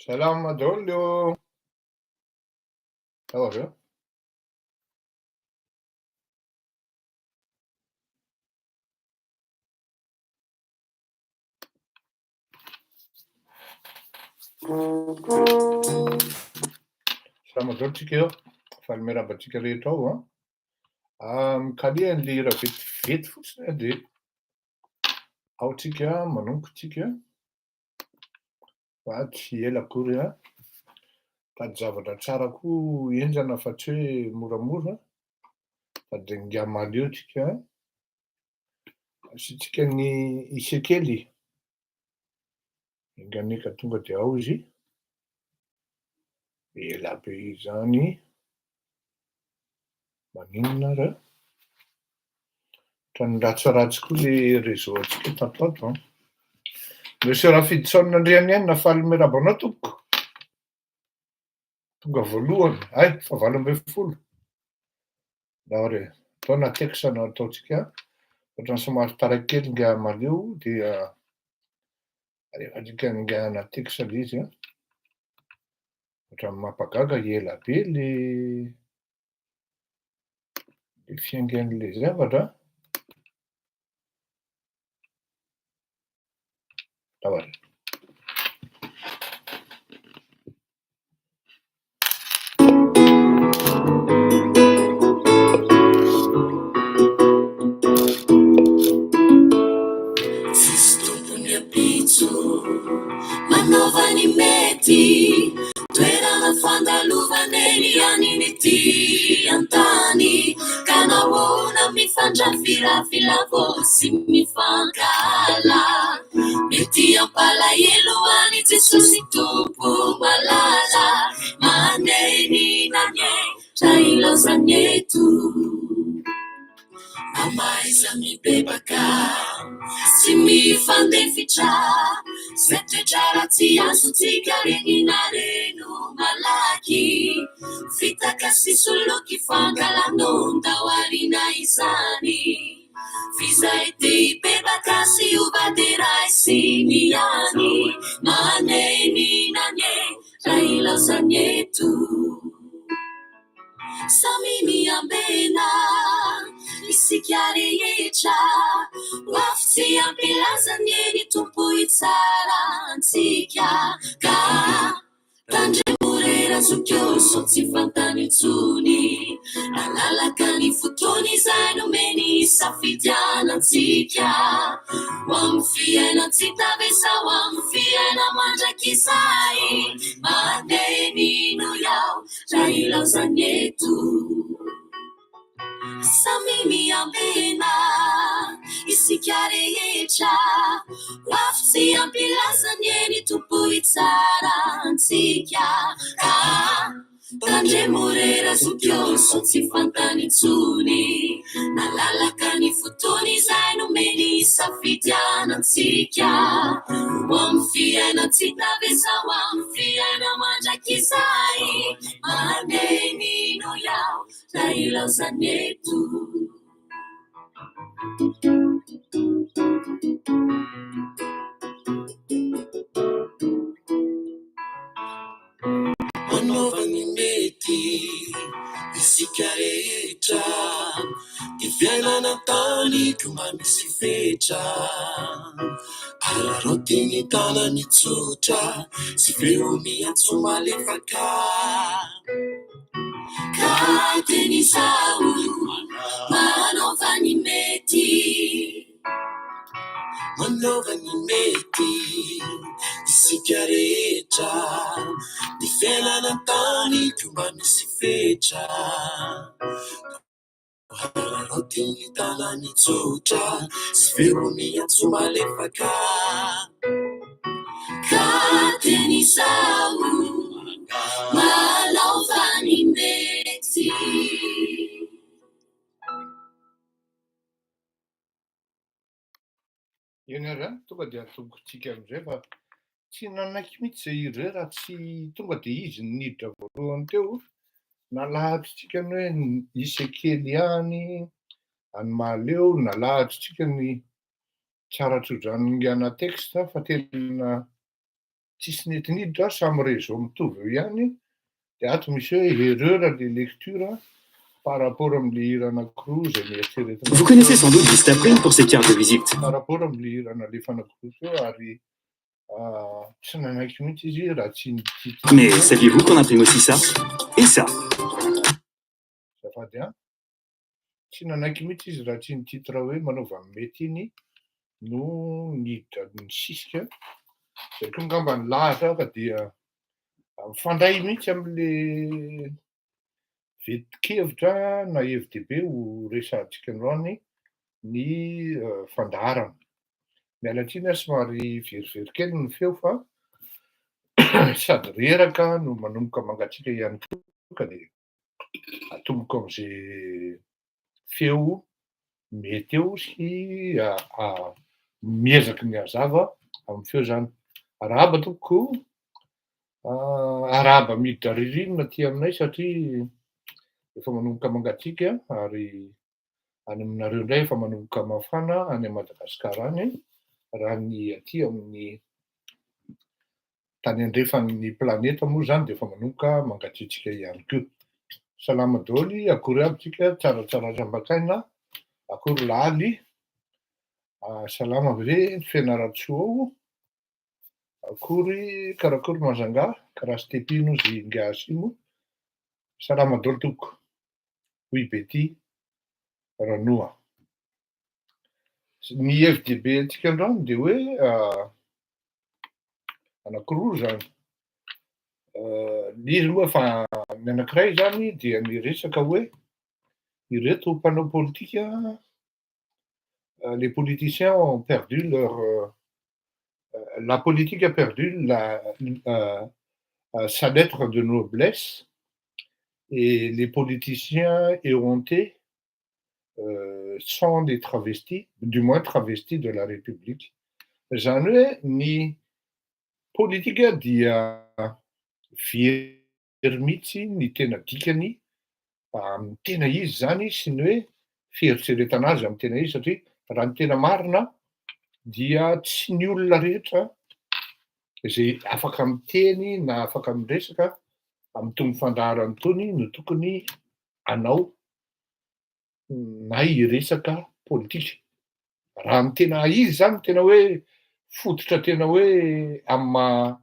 Salama daholo ô! Ça va ve? Salama daholo tsika eo, faly miarahaba antsika rehetra ao an. Mikaliha an'le hira vetivety fotsiny a de ao tsika manomboka tsika fa tsy ela akory an. Mitady zavatra tsara koa henjana fa tsy hoe moramora, sady ingahy mahaleo tsika. Asiantsika ny isekely, enga anie ka tonga dia ao izy, ela be izany, maninona ary an? Ohatran'ny ratsiratsy koa le réseau antsika tato ato an. Monsieur Rafidison Andrianiaina, faly miarahaba anao tompoko. Tonga voalohany, hay, fa 18. Ndao re, atao na texte no ataontsika, ohatran'ny somary taraiky kely ingahy Malio dia alefantsika ingahy na texte le izy an, ohatran'ny mampagaga ela be le le fiaingan'le zavatra. Ndao ary. Tsisy tompony ampitso, manaova ny mety, toerana fandalovana eny ihany ny ety an-tany, ka nahoana mifandrafirafy vao sy mifankahala? Mety hampalahelo an'i Jesosy Tompo malala, manenina anie raha ilaozany eto. Mahaiza mibebaka sy mifandefitra, izay toetra ratsy azontsika renina reno malaky. Fitaka sy soloky fangalano ndao arina izany. F'izay te hibebaka sy hiova dia raisiny ihany. Manenina anie raha ilaozany eto. Samy miambena isika rehetra, ho avy tsy hampilaza anie ny Tompo hitsara antsika. Ka tandremo re razoky ô sao tsy fantany intsony, nalalaka ny fotoana izay nomeny hisafidianantsika. Ho amin'ny fiainan-tsy tavesa, ho amin'ny fiaina mandrakizay, manenino iaho. Raha ilaozany eto, samy miambena isika rehetra. Ho avy tsy hampilaza anie ny Tompo hitsara antsika. Ka tandremo re razoky ô sao tsy fantany intsony. Nalalaka ny fotoana izay nomeny hisafidianantsika. Ho amin'ny fiainan-tsy tavesa, ho amin'ny fiaina mandrakizay. Manenino iaho raha ilaozany eto. Manaova ny mety isika rehetra, ny fiainana an-tany koa mba misy fetra. Araraoty ny tana-mitsotra sy feo miantso malefaka. Ka teny izaho manaova ny mety. Manaova ny mety isika rehetra, ny fiainana an-tany koa mba misy fetra. Araraoty ny tana-mitsotra sy feo miantso malefaka. Ka teny izaho manaova ny mety. Eny ary an, tonga dia atombontsika amin'izay fa tsy nanaiky mihitsy izay hira izay raha tsy tonga dia izy no niditra voalohany teo, nalahatritsika ny hoe Isekely ihany any Mahaleo, nalahatritsika ny tsara tso-drano Ingana texte fa tena. Tsisy nety niditra, samy réseau mitovy eo ihany. De ato misy hoe erreur de lecture par rapport am'le hira anankiroa zay mieritreretina. Vous connaissez sans doute Vistaprint pour ses cartes de visite. Par rapport am'le hira nalefa anankiroa teo, ary tsy nanaiky mihitsy izy raha tsy nitity. Mais saviez-vous qu'on imprime aussi ça? Et ça? Zafady an, tsy nanaiky mihitsy izy raha tsy ny titre hoe manaova mety iny no niditra ny sisika zay koa ngamba ny lahatra, ka dia mifandray mihitsy am'le vetikevitra na hevi-dehibe ho resahantsika androany ny fandaharana. Mialatsiny aho, somary verivery kely ny feo fa sady reraka no manomboka mangatsiaka ihany koa, ka de atomboko am'izay feo mety eo sy miezaky ny hazava amy feo zany. Arahaba tompoko, arahaba miditra ririnina aty aminay satria efa manomboka mangatsiaka, ary any aminareo indray efa manomboka mafana any Madagasikara any. Raha ny aty amin'ny tany andrefan'ny planeta moa zany de efa manomboka mangatsiatsika ihany koa. Salama daholy, akory aby tsika, tsaratsara zambakaina, akory laly, salama ve ny fianarantsoa ao, akory karakory mazanga, karaha stepino izy ngasy io. Salama daholy tompoko, hoy Betty Ranoa. Ny hevi-dehibe antsika androany de hoe anankiroa zany izy moa, fa ny anankiray zany dia ny resaka hoe ireto mpanao politika, les politiciens ont perdu leur la politique a perdu la sa lettre de noblesse et les politiciens éhontés sont des travestis, du moins travestis de la République. Zany hoe ny politika dia very mihitsy ny tena dikany amy tena izy zany sy ny hoe fieritreretana azy amy tena izy, satria raha ny tena marina dia tsy ny olona rehetra zay afaka miteny na afaka miresaka amy fandaharany tony no tokony anao na hiresaka politika. Raha ny tena izy zany, tena hoe fototra, tena hoe amy maha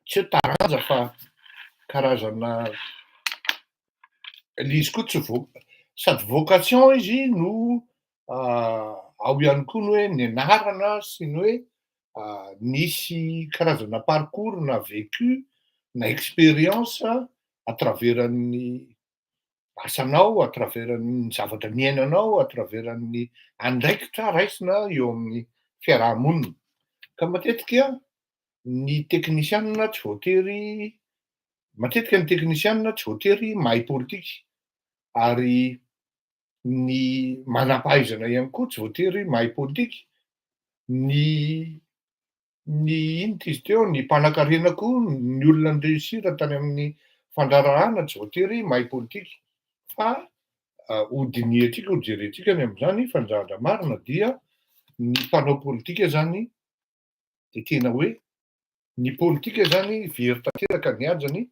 tsy hoe taranja fa karazana le izy koa, tsy vo sady vocation izy no ao ihany koa ny hoe ny anarana sy ny hoe nisy karazana parcours na vécu na expérience à travers ny asanao, à travers ny zavatra niainanao, à travers ny andraikitra raisina eo amin'ny fiarahamonina. Ka matetika ny teknisianina tsy voatery, matetika ny teknisianina tsy voatery mahay politiky, ary ny manam-pahaizana ihany koa tsy voatery mahay politiky, ny ino ty izy teo, ny mpanan-karena koa, ny olona ny réussir tany amin'ny fandraharahana tsy voatery mahay politiky. Fa ho dinihantsika, ho jerentsika ny am'izany. Fa ny zavatra marina dia ny mpanao politika zany de tena hoe ny politika zany very tanteraka ny hajany,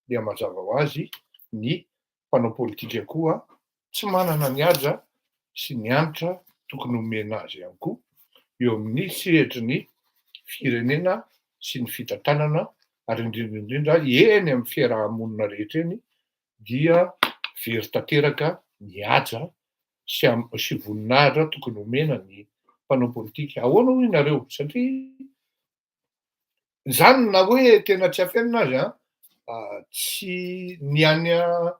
dia mazava ho azy ny mpanao politika koa tsy manana ny haja sy ny anitra tokony homena azy ihany koa eo amin'ny sehatry ny firenena sy ny fitantanana, ary indrindra indrindra eny amin'ny fiarahamonina rehetra eny dia very tanteraka ny haja sy voninahitra tokony homena ny mpanao politika. Ahoana hoy nareo? Satria zany na hoe tena tsy afenina azy a, tsy ny any a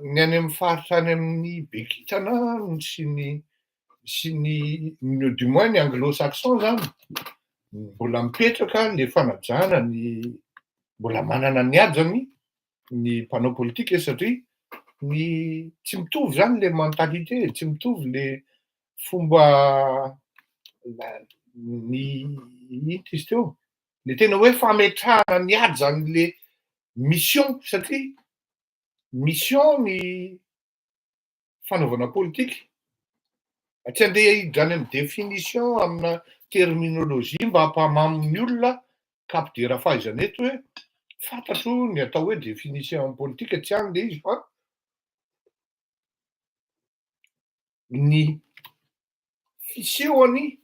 ny any amin'ny faritra any amin'ny bekitana sy ny du moins ny anglo-saxon zany mbola mipetraka le fanajana, ny mbola manana ny hajany ny mpanao politika, satria ny tsy mitovy zany le mentalité, tsy mitovy le fomba ny ino ty izy teo, le tena hoe fametrahana ny hajan'le mission, satria mission ny fanaovana politika. Tsy andeha hiditra any amin'ny définition amina terminologie mba hampamamo ny olona ka hampidera fahaizana eto hoe fantatro ny atao hoe définition en politique, tsy any le izy fa ny fisehony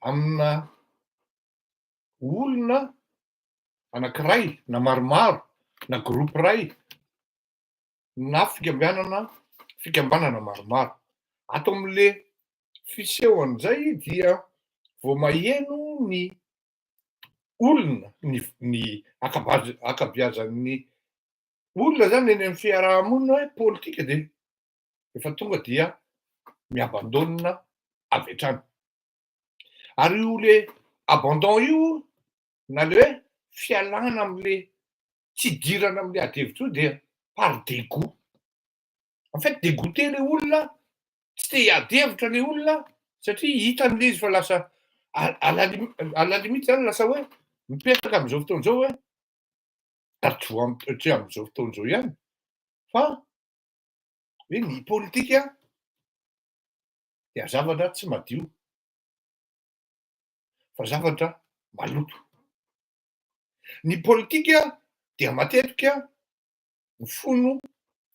amina olona anankiray na maromaro na groupe iray na fikambianana fikambanana maromaro. Ato amin'le fisehon'izay dia vao maheno ny olona, ny ny ankabaz- ankabeazan'ny olona zany eny amin'ny fiaraha-monina hoe politika dia efa tonga dia mi-abandonne avy hatrany. Ary io le abandon io na le hoe fialana am'le tsy idirana am'le ady hevitra io dia par dégoût. En fait dégoûté le olona, tsy te hiady hevitra le olona satria hitany le izy fa lasa à la limi- à la limite zany lasa hoe mipetraka am'izao fotoana izao hoe, ary tsy vo tsy am'izao fotoana izao ihany fa hoe ny politika dia zavatra tsy madio fa zavatra maloto. Ny politika dia matetika mifono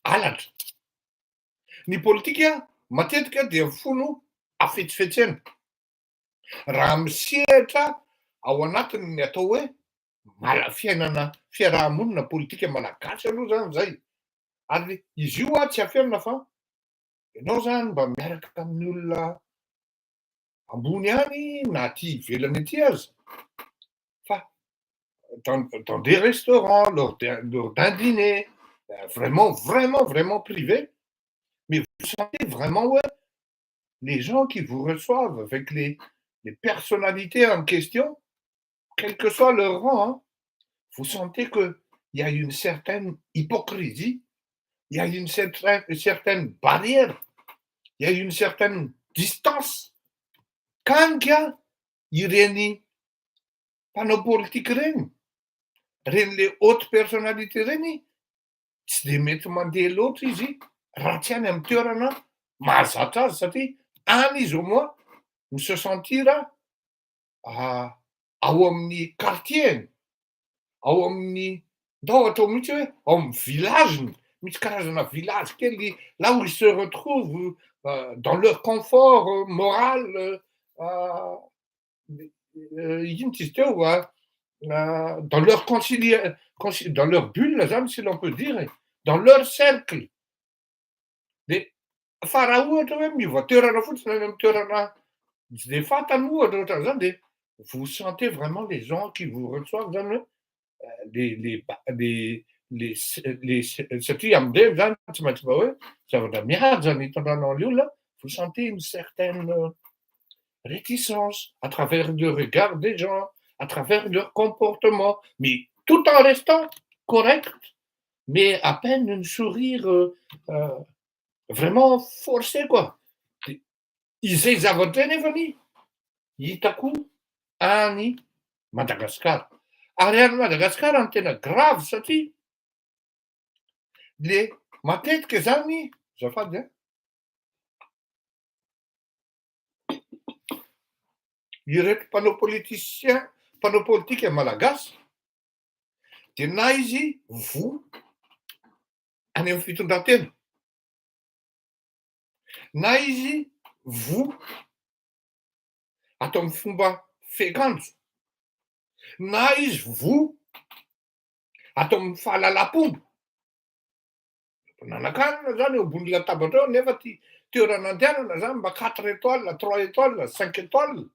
halatra. Ny politika matetika dia mifono hafetsifetsena. Raha misehatra ao anatin'ny atao hoe mala- fiainana fiaraha-monina politika malagasy aloha zany zay. Ary izy io a tsy afenina fa ianao zany mba miaraka amin'ny olona ambony any na aty ivelany aty aza fa dans des restaurants, lors d'un dîner, vraiment, vraiment, vraiment privé, mais vous sentez vraiment, ouais, les gens qui vous reçoivent avec les personnalités en question, quel que soit leur rang, hein, vous sentez qu'il y a une certaine hypocrisie, il y a une certaine barrière, il y a une certaine distance. Kanika ireny mpanao politika ireny, reny le haute personnalité reny, tsy de mety mandeha loatra izy raha tsy any amy toerana mahazatra azy, satria any izy au moins mi-se sentir ao amin'ny quartier-ny, ao amin'ny ndao atao mihitsy hoe ao amy village-ny, misy karazana village kely là où ils se retrouvent dans leur confort moral, ino ty izy teo, dans leur concilia dans leur bulle zany, si l'on peut dire, dans leur cercle. De fa raha ohatra hoe miova toerana fotsiny any amy toerana tsy de fantany ohatra ohatran'izany, de vous sentez vraiment les gens qui vous reçoivent zany hoe les les les les satria amindreny zany tsy maintsy mba hoe zavatra mihaja ny hitondranao an'le olona, vous sentez une certaine réticence à travers le regard des gens, à travers leur comportement, mais tout en restant correct, mais à peine une sourire vraiment forcé, quoi. De izay zavatra iny nefany hitako any Madagasikara, ary any Madagasikara ny tena grave, satria le matetika zany, zafady a, ireto mpanao politicien, mpanao politika malagasy, de na izy vo any amy fitondran-tena na izy vo atao amy fomba fiakanjo na izy vo atao amy fahalalam-pomba, nanakanina zany eo ambony latabatra eo, nefa ty toerana andehanana zany mba 4 étoiles, 3 étoiles, 5 étoiles,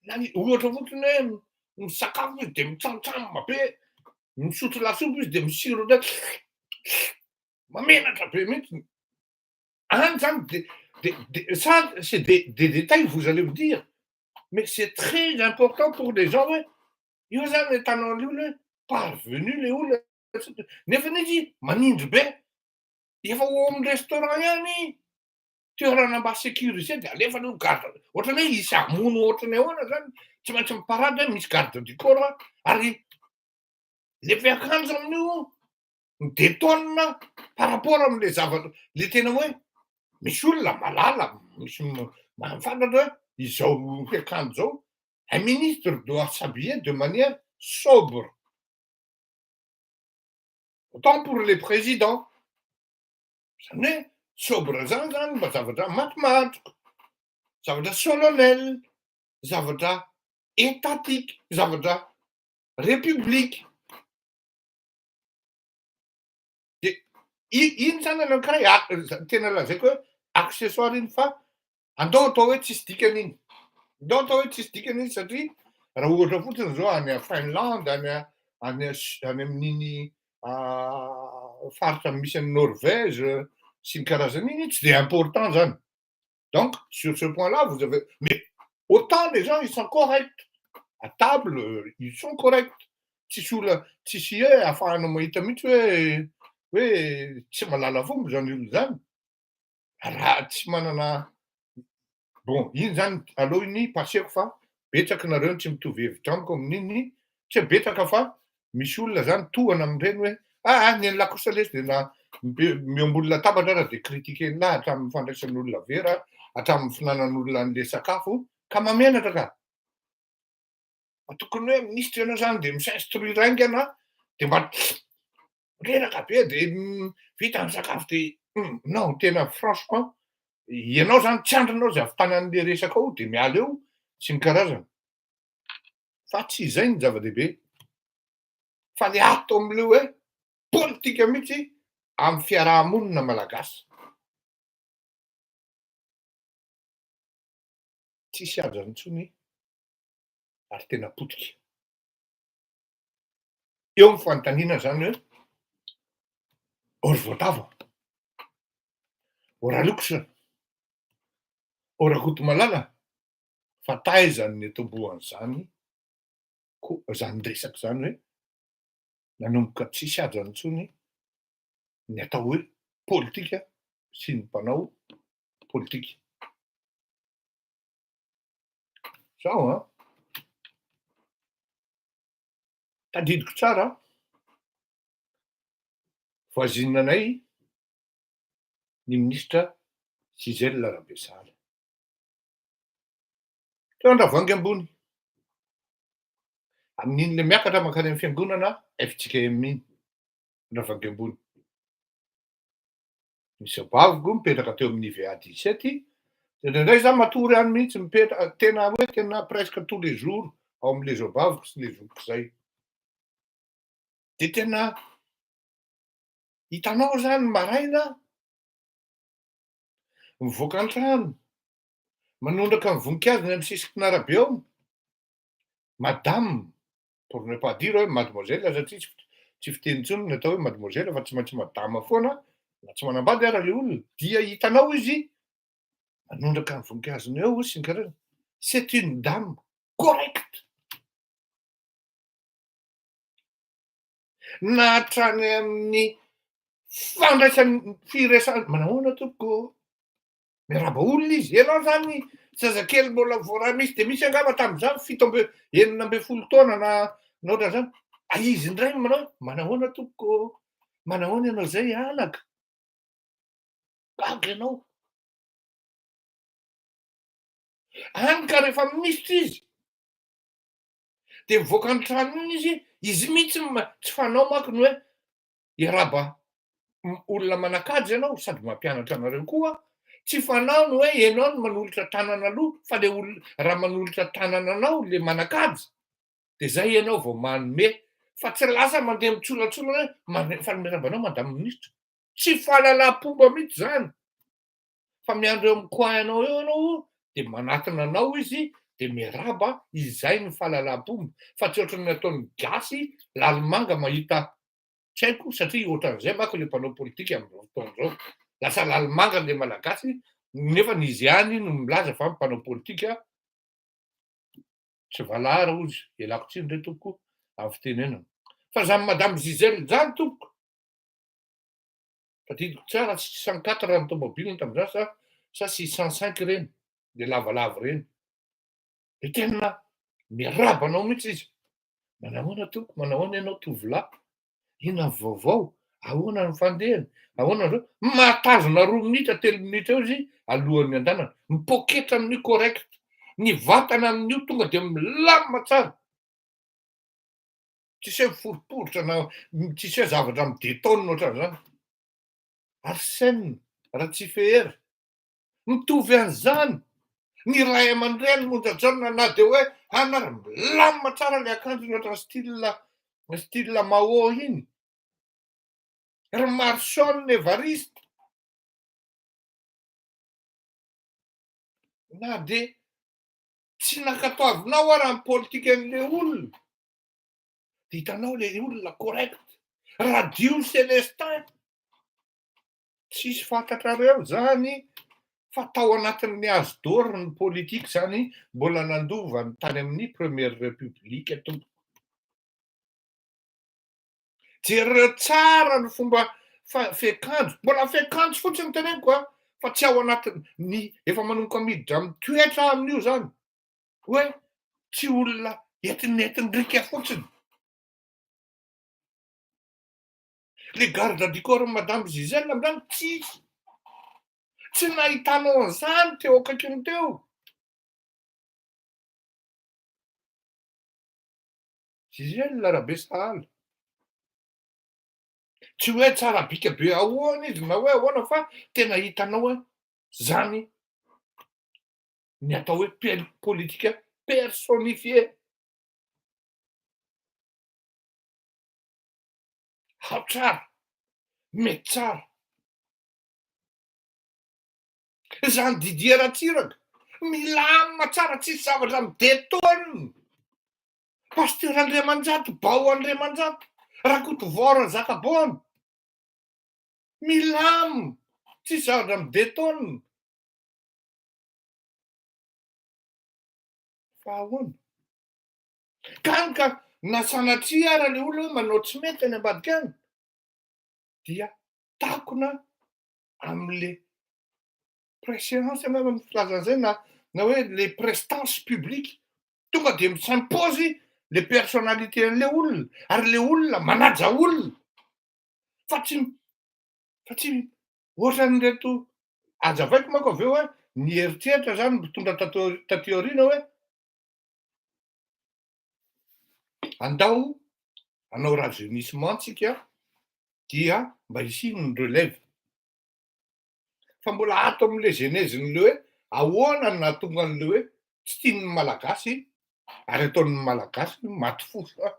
na ny ohatra fotsiny hoe misakafo izy de mitsamotsamona be, misotro lasopy izy de misiro ndraiky, mamenatra be mihitsy any zany. De ça, c'est des détails, vous allez me dire, mais c'est très important pour les gens hoe io zany ahitanao an'le olona hoe parvenu le olona, nefa izy manindry be efa ao amy restaurant ihany, toerana mba sécurisé, de alefa aloha garde, ohatrany hoe hisy hamono, ohatrany ahoana zany, tsy maintsy miparady hoe misy garde du corps, ary le fiakanjo amin'io midétonne par rapport am'le zavatra le tena hoe Misy olona malala, misy mahafantatra hoe izao fiakanjo izao, un ministre doit s'habiller de manière sobre. Autant pour les présidents. Zany hoe sobre zany zany mba zavatra matomatroka, zavatra solennel, zavatra étatique, zavatra république. De iny zany anankiray tena lazaiko hoe accessoire iny fa andao atao hoe tsisy dikany iny, andao atao hoe tsisy dikany iny satria raha ohatra fotsiny zao any Finlande, any amin'iny faritra misy an'i Norvège sy ny karazany iny, tsy de important zany. Donc sur ce point là vous avez, mais autant les gens, ils sont corrects à table, ils sont corrects, tsisy olona, tsisy hoe ahafahanao mahita mihitsy hoe tsy mahalala fomba zany olo zany raha tsy manana. Bon, iny zany aloha iny paseko fa betsaky nareo tsy mitovy hevitra amiko amin'iny, tsy hoe betsaka fa misy olona zany tohana am'ireny hoe ny an'ny lakosa lesy de na meo ambony latabatra ara de critiquer-ny hatramin'ny fandraisan'olona vera, hatramin'ny fihinanan'olona an'le sakafo ka mamenatra ka. Fa tokony hoe minisitra ianao zany de mi-s'instruire haingana de mba reraka be de vita ny sakafo de non, tena franchement ianao zany tsy andrinao zay avy tany an'le resaka ao de miala eo sy ny karazany. Fa tsy izay ny zava-dehibe fa le ato am'le hoe politika mihitsy amy fiarahamonina malagasy. Tsisy hajany intsony ary tena potika. Eo ny fanontaniana zany hoe ô ry voatavo, ô Ralokotra, ô Rakotomalala, fa taiza no nitomboan'izany ko zany resaka zany hoe nanomboka tsisy hajany intsony ny atao hoe politika sy ny mpanao politika. Zao an, tadidiko tsara voisine anay ny minisitra Gisèle Rabesahala. Teo Andravoahangy ambony, amin'iny le miakatra mankany amin'ny fiangonana FJKM iny, Andravoahangy ambony. Nisy abaviko mipetraka teo amin'ny IVA 17, de indraindray za matory any mihitsy, mipetraka tena hoe tena presque tous les jours ao am'le zobaviko sy le zokiko zay. De tena hitanao zany maraina mivoaka an-trano, manondraka ny voninkazo ny amy sisin'arabe ao, madame, pour ne pas dire hoe mademoiselle satria tsy fiteny intsony ny atao hoe mademoiselle fa tsy maintsy madame foana na tsy manambady ara le olona, dia hitanao izy manondraka ny voninkazony eo sy ny karazany. C'est une dame correcte. Na hatrany amin'ny fandraisany firesahana, manahoana tompoko, miarahaba olona izy. Ianao zany zazakely mbola vao raha misy de misy angamba tamin'izany fito amby 16 taona na ohatran'izany, izy indray no manao hoe manahoana tompoko, manahoana ianao zay anaka, gaga ianao. Any ka rehefa minisitra izy de mivoaka ny trano iny izy, izy mihitsy tsy fanao manko ny hoe hiarahaba olona manan-kaja ianao sady mampianatra anareo koa, tsy fanao ny hoe ianao no manolotra tanana aloha fa le olona raha manolotra tanana anao le manan-kaja de zay ianao vao manome, fa tsy lasa mandeha mitsolatsola hoe fa miarahaba anao madame ministre, tsy fahalalam-pomba mihitsy zany fa miandry eo amin'ny coin anao eo ianao de manatona anao izy de miarahaba, izay ny fahalalam-pomba fa tsy ohatran'ny ataon'ny gasy lalimanga mahita tsy haiko satria ohatran'izay manko le mpanao politika amin'izao fotoana izao, lasa lalimanga le malagasy nefa izy ihany no milaza fa mpanao politika tsy valahara ozy, ialako tsiny re tompoko amin'ny fitenenana fa zany madame Gisèle zany tompoko tadidiko tsara 604 ny tomobile tamin'izany sa 605 ireny le lavalava ireny, de tena miarahaba anao mihitsy izy, manahoana tompoko, manahoana ianao tovolahy, inona ny vaovao? Ahoana ny fandehany? Ahoana zao? Mahatazona roa minitra, telo minitra eo izy alohan'ny andanana. Mipoketra amin'io correct. Ny vatana amin'io tonga dia milamina tsara. Tsisy hoe miforiporitra na tsisy hoe zavatra mi-detonne ohatran'izany. Arsène Ratsifehera, mitovy an'izany ny ray aman-dreny Monja Jaona na dia hoe any ary milamina tsara ilay akanjony ohatran'ny style style Mao iny. Ry Marson Evariste, na dia tsy nankatoavinao ara ny politikan'ilay olona, dia hitanao ilay olona correct. Radio Celestin, tsisy fantatrareo zany fa tao anatin'ny âge d'or ny politique zany mbola nandova ny tany amin'ny première république tompoko. Jereo tsara ny fomba fiakanjo, mbola fiakanjo fotsiny teneniko a, fa tsy ao anatin'ny efa manomboka miditra amin'ny toetra amin'io zany. Hoe tsy olona entinentin-driaka fotsiny. Le garde du corps madame Gisèle amin'izany tsisy. Tsy nahitanao an'izany teo akaikiny teo. Gisèle Rabesahala. Tsy hoe tsara bika be ahoana izy na hoe ahoana fa tena hitanao hoe zany ny atao hoe politika personnifié. Ao tsara, mety tsara. Izany Didier Ratsiraka, milamina tsara, tsisy zavatra mi-detonne. Pasteur Andriamanjato, Bao Andriamanjato, Rakotovao Razakaboana, milamina, tsisy zavatra mi-detonne. Fa ahoana? Kany ka na sanatria ara le olona hoe manao tsy mety any ambadika any dia takona am'le préséance angamba ny filaza an'izay na na hoe le prestance publique tonga de mi-s'impose le personnalité an'le olona ary le olona manaja olona fa tsy fa tsy Ohatran'ireto azavaiko manko avy eo hoe nieritreritra zany mpitondra tato taty aoriana hoe andao hanao rajeunissement tsika dia mba hisian'ny relève. Fa mbola ato amin'le genèse-n'le hoe ahoana no nahatonga an'le hoe tsy tian'ny Malagasy ary ataon'ny Malagasy maty fosa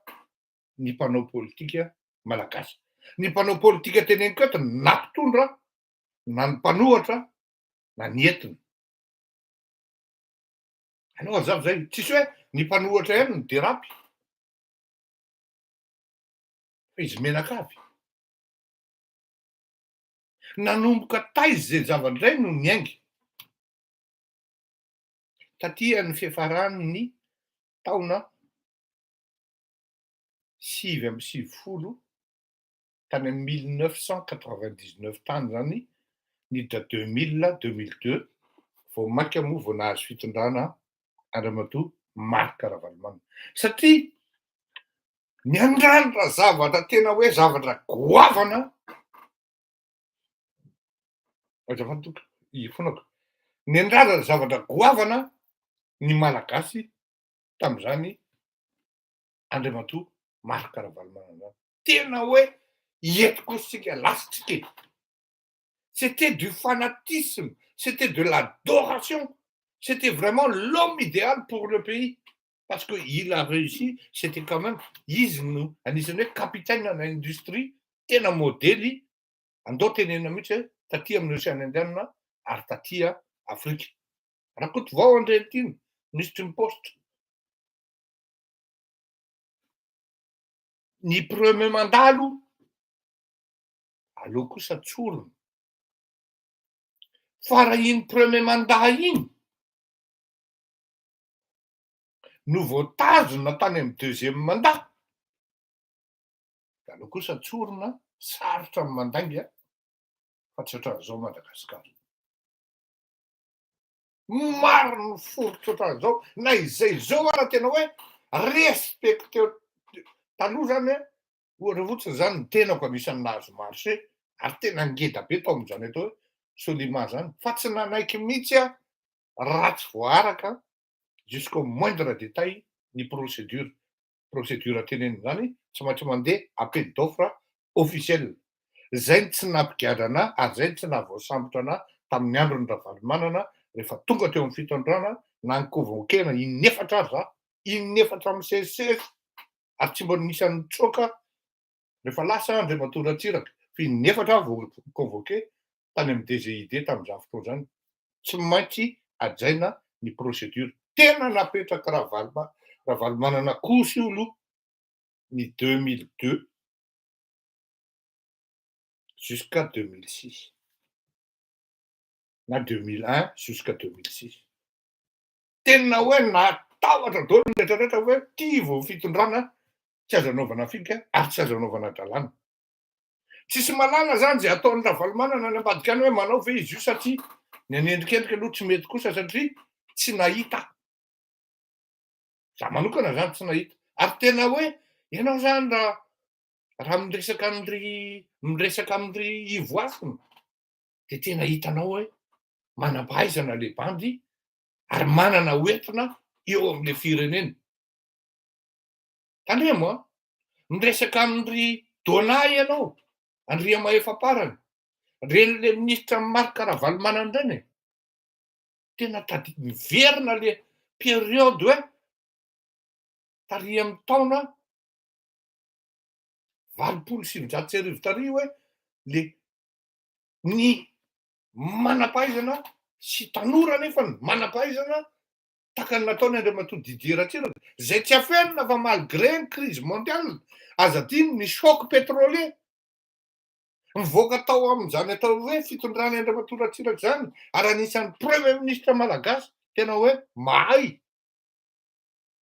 ny mpanao politika malagasy. Ny mpanao politika teneniko eto na mpitondra na ny mpanohatra na ny entina. Aleo hazava zay, tsisy hoe ny mpanohatra ihany no derapy fa izy menakavy. Nanomboka taiza izay zavatra izay no niainga? Taty amin'ny fiafaran'ny taona 99 tany amin'ny 1999 tany zany niditra 2000, 2002 vao mainka moa vao nahazo fitondrana Andriamatoa Marc Ravalomanana satria niandrandra zavatra tena hoe zavatra goavana azafady tompoko ifonako niandrandra zavatra goavana ny Malagasy tamin'izany Andriamatoa Marc Ravalomanana zany. Tena hoe eto kosa tsika lasa tsika e. C'était du fanatisme, c'était de l'adoration, c'était vraiment l'homme idéal pour le pays parce que il a réussi, c'était quand même izy no anisan'ny hoe capitaine ana industrie tena modely andao tenenina mihitsy hoe taty amin'ny Océan Indien ary taty Afrika. Rakotovao Andriantiana, minisitry ny paositra. Ny premier mandat aloha, aleo kosa tsorina fa raha iny premier mandat iny no voatazona tany amin'ny deuxième mandat, de aleo kosa tsorina sarotra ny mandainga fa tsy ohatran'izao Madagasikara. Maro ny foritra ohatran'izao na izay izao ara tena hoe respecte taloha zany hoe. Ohatra fotsiny zany, ny tenako anisan'ny nahazo marché ary tena ngeda be tao amin'izany atao hoe Solima zany, fa tsy nanaiky mihitsy a raha tsy voaaraka jusqu'au moindre détail ny procédure. Procédure tenenina zany, tsy maintsy mandeha appel d'offre officiel. Zay ny tsy nampigadra ana ary zay ny tsy nahavoasambotra ana tamin'ny androny Ravalomanana. Rehefa tonga teo amin'ny fitondrana, na ny convoquena inefatra ary za, inefatra misesisesy, ary tsy mbo nisan'ny tsoka rehefa lasa Andriamatoa Ratsiraka, fa inefatra vo convoqué tany amy DGID tamin'izany fotoana zany. Tsy maintsy ajaina ny procédure. Tena napetraky Ravaloma Ravalomanana kosa io aloha ny 2002 jusqu'à 2006 na 2001 jusqu'à 2006. Tena hoe natahotra daholo ny rehetrarehetra hoe ty vo fitondrana tsy azo anaovana fika ary tsy azo anaovana dalàna. Tsisy malala zany zay ataon'ny Ravalomanana any ambadika any hoe manao ve izy io, satria ny anendrikendrika aloha tsy mety kosa, satria tsy nahita za manokana zany, tsy nahita. Ary tena hoe ianao zany raha miresaka amindry ivoasina, de tena hitanao hoe manam-pahaizana le bandy ary manana hoentina eo am'le firenena. Tandremo a, miresaka amindry Dona ianao, Andria Mahefaparany reny, le ministra Marc Ravalomanana reny e, tena tady miverina le période hoe tary amy taona 1980 tary, hoe le ny manam-pahaizana sy tanora nefa ny manam-pahaizana takany nataony Andriamatoa Didier Ratsiraka, zay tsy afenina fa malgré ny crise mondiale, azadiny ny choc pétrolier, mivoaka tao amin'izany atao hoe fitondrany Andriamatoa Ratsiraka zany, ary anisan'ny premier ministre malagasy tena hoe mahay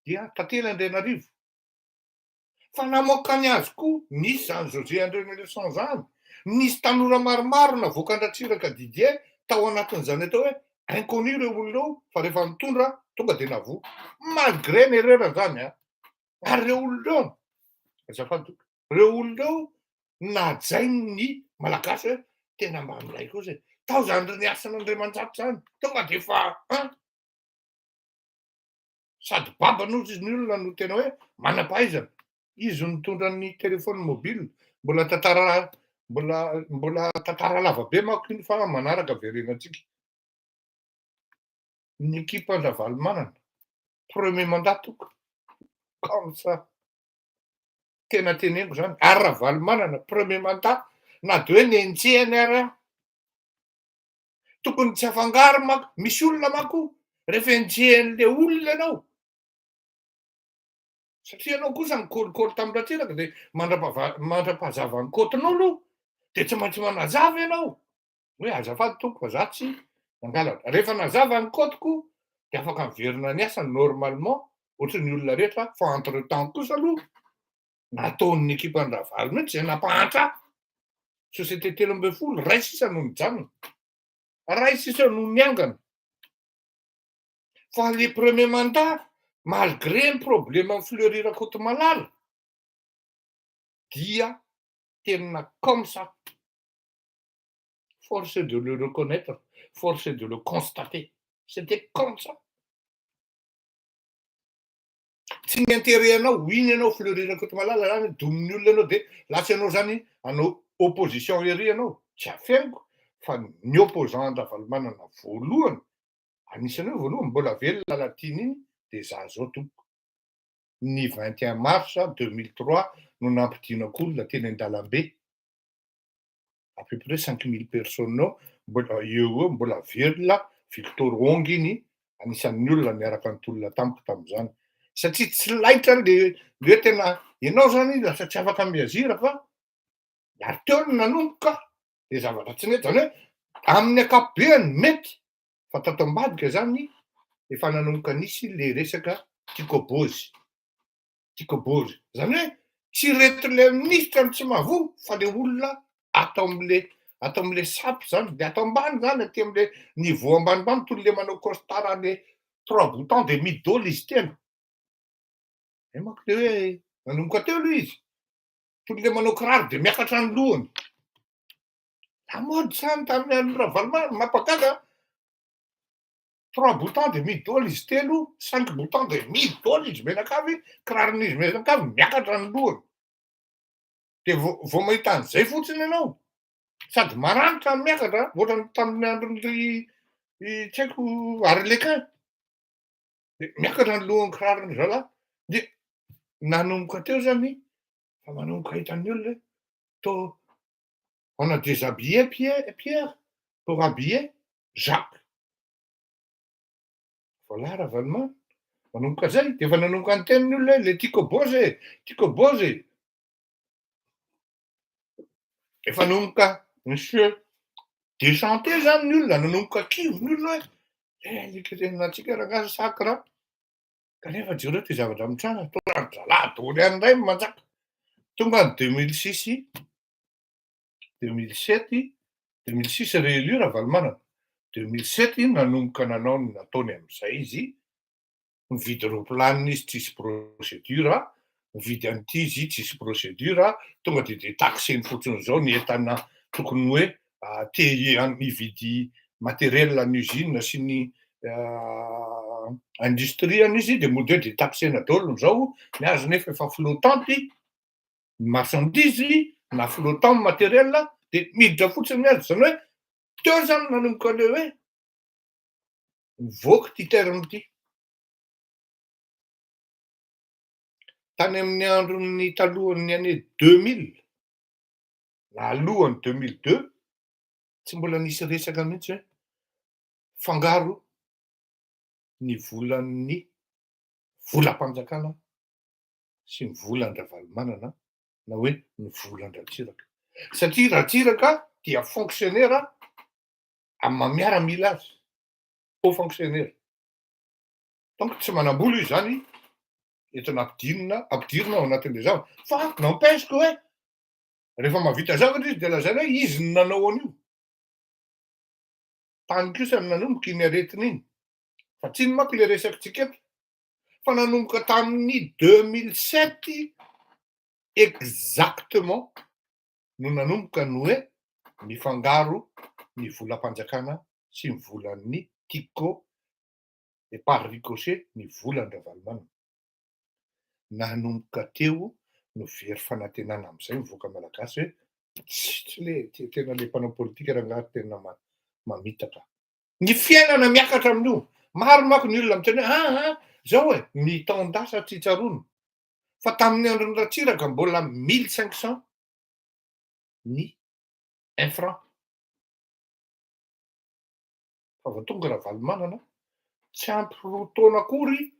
dia Tantely Andrianarivo, fa namoaka ny azy koa nisy zany José Andrianelison zany, nisy tanora maromaro navoaka an-dRatsiraka Didier tao anatin'izany atao hoe inconnu reo olona reo, fa rehefa nitondra tonga de navoa malgré ny erreur zany a. Ary reo olona reo, azafady, reo olona reo najainy ny malagasy hoe tena mba milay koa zay tao zany ry niasan'Andriamanjato zany, tonga de fa an sady babana ozy izy ny olona no tena hoe manam-pahaizana izy nitondra ny téléphone mobile. Mbola tantara, mbola tantara lava be manko iny, fa manaraka verenatsika ny ekipa an-dRavalomanana premier mandat toko comme ça, tena teneniko zany. Ary Ravalomanana premier mandat, na de hoe nenjehany ary aho, tokony tsy afangaro manko. Misy olona manko rehefa enjehan'le olona ianao, satria ianao kosa nikolikoly tamy Ratsiraka, de mandrapahazava ny kotinao aloha, de tsy maintsy manazava ianao hoe azafady tompo fa za tsy nangalatra. Rehefa nazava ny kotiko, de afaka miverina ny asany normalement ohatry ny olona rehetra. Fa entre temps kosa aloha nataon'ny ekipa an-dRavalo mihitsy zay nampahantra société 13, ray sisa no nijanona, ray sisa no niangana. Fa le premier mandat, malgré ny problème amy Fleury Rakotomalala, dia tena comme ça, force de le reconnaître, force de le constater, c'était comme ça. Tsy ny intérêt anao iny ianao Fleury Rakotomalala zany domin'ny olona anao, de lasa ianao zany anao opposition ery ianao, tsy afeniko fa ny opposant an-dRavalomanana voalohany, anisany hoe voalohany mbola velona latiny iny, de za zao tompoko. Ny 21 mars 2003 no nampidinako olona teny an-dalambe, à peu près 5000 personnes eo, mbola eo eo, mbola velona Victor Ong iny, anisan'ny olona miaraka nytolona tamiko tam'izany, satria tsy laitra le hoe tena ianao zany lasa tsy afaka miazira, fa ary teo no nanomboka de zavatra tsy nety zany hoe amin'ny akapobeany mety, fa tato ambadika zany efa nanomboka nisy le resaka tikobozy tikobozy zany hoe tsy reto le ministra ny tsy mahavoa, fa le olona atao am'le sapy zany, de atao ambany zany, aty am'le niveau ambanimbany, toy le manao costard le trois boutons, de midoly izy tena e manko le hoe nanomboka teo aloha izy. Toy le manao kiraro de miakatra ny lohany. Lamaody zany tamin'ny andron'i Ravalomanana, mampagaga. Trois boutons de midy daholo izy telo, cinq boutons de midy daholo izy mianakavy, kiraron'izy mianakavy miakatra ny lohany. De vao vao mahita an'izay fotsiny ianao, sady maranitra no miakatra, ohatran'ny tamin'ny andron'ny tsy haiko Arlequin. De miakatra ny lohan'ny kiraron'ny zalahy. De nanomboka teo zany fa manomboka hitan'ny olona hoe toa on a déshabillé Pierre, Pierre pour habiller Jacques. Voilà Ravalomanana. Manomboka zay, de efa nanomboka niteny ny olona hoe le Tiko Bozy e, Tiko Bozy e. Efa nanomboka ni-se déchanter zany ny olona, nanomboka kivy ny olona hoe eh le tenenina antsika rangahy sacre kanefa jereo ty zavatra mitranga, toa ry zalahy daholo ihany indray no manjaka. Tonga ny 2006, 2007, 2006 réélu Ravalomanana, 2007 nanomboka nanao ny nataony am'izay izy, mividy roplanina izy tsisy procédure, mividy an'ity izy tsisy procédure, tonga de détaxeny fotsiny zao ny entana tokony hoe te hividy matériel ny usine sy ny industrie any izy, de mody hoe détaxena daholo zao, ny azy nefa efa flottante ny marchandise na flottant ny matériel, de miditra fotsiny ny azy. Zany hoe teo zany nanomboka le hoe mivoaky ty terme ty. Tany amin'ny andron'ny talohan'ny année 2000 na alohan'ny 2002, tsy mbola nisy resaka mihitsy hoe fangaro ny volan'ny volam-panjakana sy ny volan-dRavalomanana na hoe ny volan-dRatsiraka, satria Ratsiraka dia fonctionnaire amin'ny maha miaramila azy, haut fonctionnaire, donc tsy manam-bola izy zany entina ampidinina ampidirina ao anatin'le zavatra. Fa n'empêche que hoe rehefa mahavita zavatra izy de lazaina hoe izy no nanao an'io. Tany kosa no nanomboka iny aretina iny, fa tsy ino manko le resakitsika eto, fa nanomboka tamin'ny 2007 exactement no nanomboka ny hoe mifangaro ny volam-panjakana sy ny volan'ny Tiko et par ricochet ny volan-dRavalomanana. Nanomboka teo no very fanantenana am'izay mivoaka malagasy hoe tsy le tena le mpanao politika rangahy tena mamitaka. Ny fiainana miakatra amin'io. Maro manko ny olona miteny hoe ah zao e, ny taon-dasa tsy tsaroana. Fa tamin'ny andron'ny Ratsiraka mbola 1500 ny un franc. Fa vao tonga Ravalomanana, tsy ampy 2 taona akory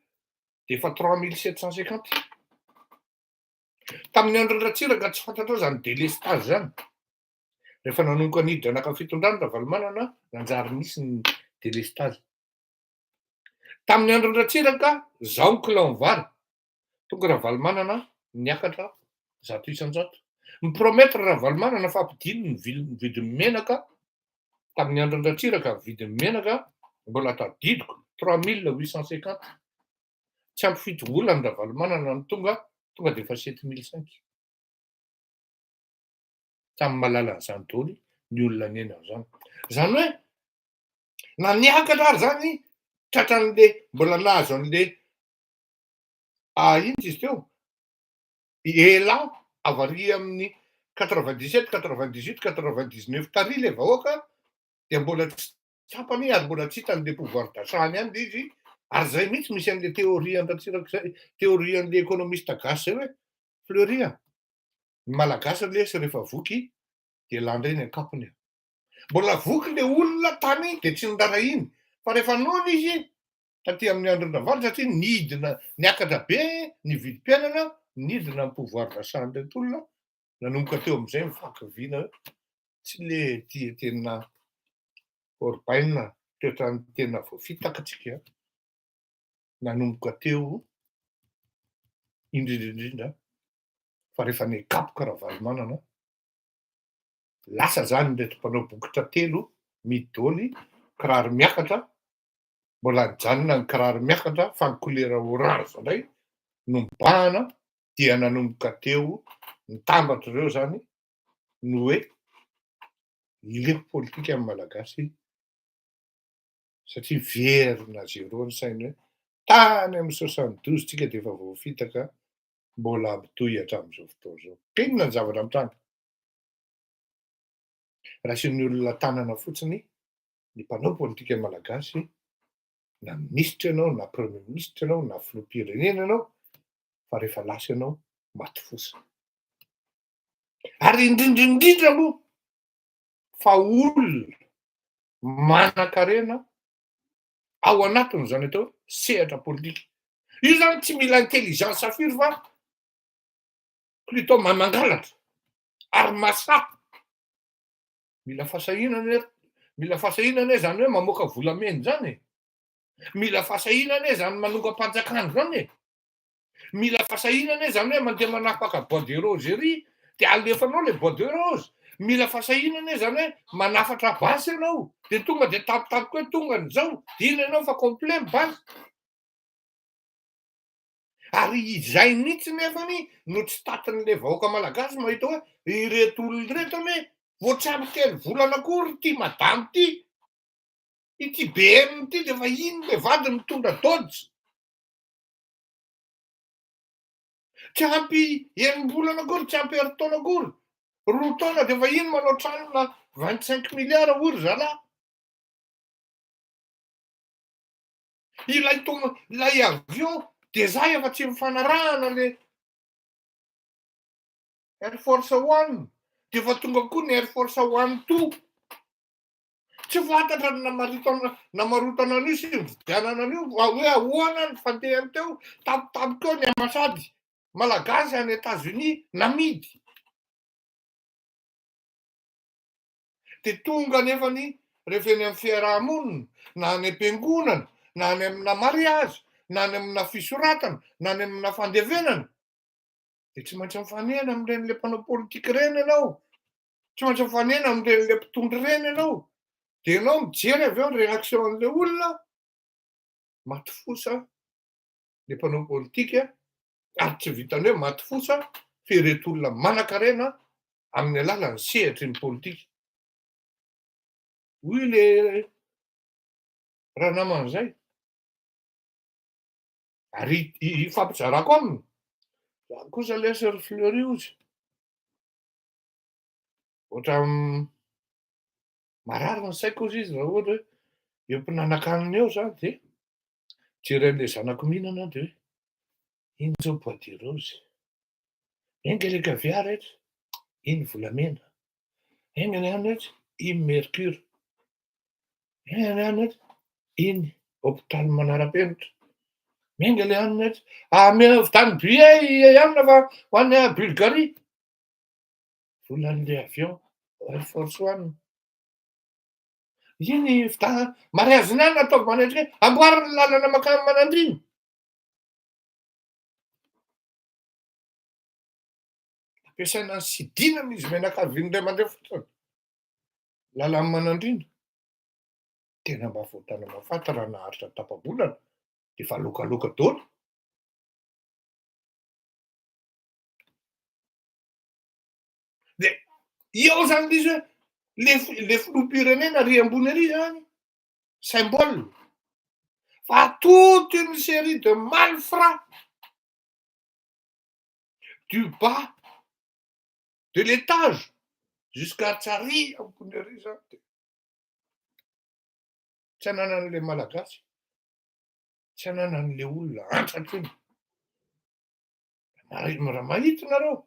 de efa 3750. Tamin'ny andron'ny Ratsiraka tsy fantatrao zany délestage zany. Rehefa nanomboka niditra naka fitondrana Ravalomanana, nanjary nisy ny délestage. Tamin'ny andron'ny Ratsiraka zao ny kilao vary, tonga Ravalomanana niakatra 100%. Mi-promettre Ravalomanana fa ampidiny ny vidin'ny menaka. Tamin'ny andron'ny Ratsiraka ny vidin'ny menaka mbola tadidiko 3850. Tsy ampy 7 volana Ravalomanana no tonga, tonga de efa 7500. Samy mahalala an'izany daholo ny olona niaina an'izany. Zany hoe na niakatra ary zany tratran'le mbola nahazo an'le ino izy teo ela avary amin'ny 97, 98, 99 tary le vahoaka de mbola tsy tsapany ary mbola tsy hitan'le pouvoir d'achat any ihany le izy. Ary zay mihitsy misy an'le théorie an-dRatsiraka zay, théorie an'le économiste gasy zay hoe Fleury a, ny malagasy lesy rehefa voky de landreny an-kapony. Mbola voky le olona tany de tsy niraharahiany, fa rehefa noana izy taty amin'ny andron-dRavalo, satria nidina niakatra be ny vidim-piainana, nidina ny pouvoir d'achat an'ireto olona, nanomboka teo am'izay mifankivina tsy le ty tena orbaina toetrany tena voafitaka tsika. Nanomboka teo indrindrindrindra fa rehefa nikapoka Ravalomanana, lasa zany reto mpanao bokotra telo midoly kiraro miakatra, mbola nijanona ny kiraro miakatra fa ny couleur orange indray no mibahana, dia nanomboka teo. Mitambatra ireo zany no hoe leo politika ny Malagasy satria verina zéro ny sainy hoe tany amin'ny 72 tsika de efa voafitaka mbola mitohy hatramin'izao fotoana izao. Ka inona ny zavatra mitranga? Raisin'ny olona tanana fotsiny ny mpanao politika malagasy na minisitra ianao na premier ministre ianao na filoham-pirenena ianao fa rehefa lasa ianao maty fosa. Ary indrindra indrindra moa fa olona manan-karena ao anatin'izany atao hoe sehatra politika. Io zany tsy mila intelligence firy fa plutôt mahay mangalatra ary masahy. Mila fahasahiana anie, mila fahasahiana anie zany hoe mamoaka volamena zany e. Mila fahasahiana anie zany manongam-panjakana zany e. Mila fahasahiana anie zany hoe mandeha manapaka bois de rose ery de alefanao le bois de rose. Mila fahasahiana anie zany hoe manafatra basy ianao de tonga de tampotampoka hoe tonga ny zao, de iny ianao fa complet ny basy. Ary izay mihitsy nefany no tsy tatin'le vahoaka malagasy mahita hoe ireto olona ireto anie vao tsy ampy telo volana akory ity madama ity, ity BM ity de efa iny le vadiny mitondra dodge. Tsy ampy enim-bolana akory, tsy ampy herintaona akory, 2 taona dia efa iny manao tranona 25 milliards hoy ry zalahy. Ilay toma, ilay avion dia za efa tsy mifanarahana le Air Force One, dia efa tonga koa ny Air Force One two. Tsy fantatra ny namaritana, namarotana an'io sy nividianana an'io fa hoe ahoana ny fandehany teo, tampotampoka eo ny ambasady malagasy any Etats-Unis namidy. Dia tonga anefa ny rehefa eny amin'ny fiaraha-monina, na any am-piangonana, na any amina mariazy, na any amina fisoratana, na any amina fandevenana, dia tsy maintsy mifanena amin'ireny le mpanao politika ireny ianao. Tsy maintsy mifanena amin'ireny le mpitondra ireny ianao. Dia ianao mijery avy eo ny réaction an'ilay olona, maty fosa le mpanao politika, ary tsy vitan'ny hoe maty fosa fa ireto olona manankarena amin'ny alalan'ny sehatry ny politika. Hoy le ranamana izay, ary ifampizarako aminy, za kosa lesy ry Fleury hozy, Ohatran'ny marary ny saiko hozy izy raha ohatra hoe eo am-pinanakanina eo za de mijery an'le zanako mihinana aho de hoe iny zao bois de rose, enga le caviar eto, iny volamena, enga ny any eto, iny mercure, enga ny any eto, iny hôpital manara-penitra, enga le any eto, ah, vitany billet i anona fa ho any Bulgarie. Volan'le avion Air Force One. Iny fita mariazy ny any ataovy manendrika hoe amboary ny lalana mankany Manandriana. Ampiasaina ny sidinana izy mianakavy indray mandeha fotsiny. Lalan'i Manandriana. Tena mba voatana mahafaty raha naharitra tapa-bolana de efa lokaloka daholo. De eo zany le izy hoe le le filoham-pirenena ary ambony ary zany symbole fa toute une série de malfrats du bas de l'étage jusqu'à tsary ambony ary zany de tsy ananan'le malagasy, tsy ananan'le olona antra intsony. Raha mahita nareo,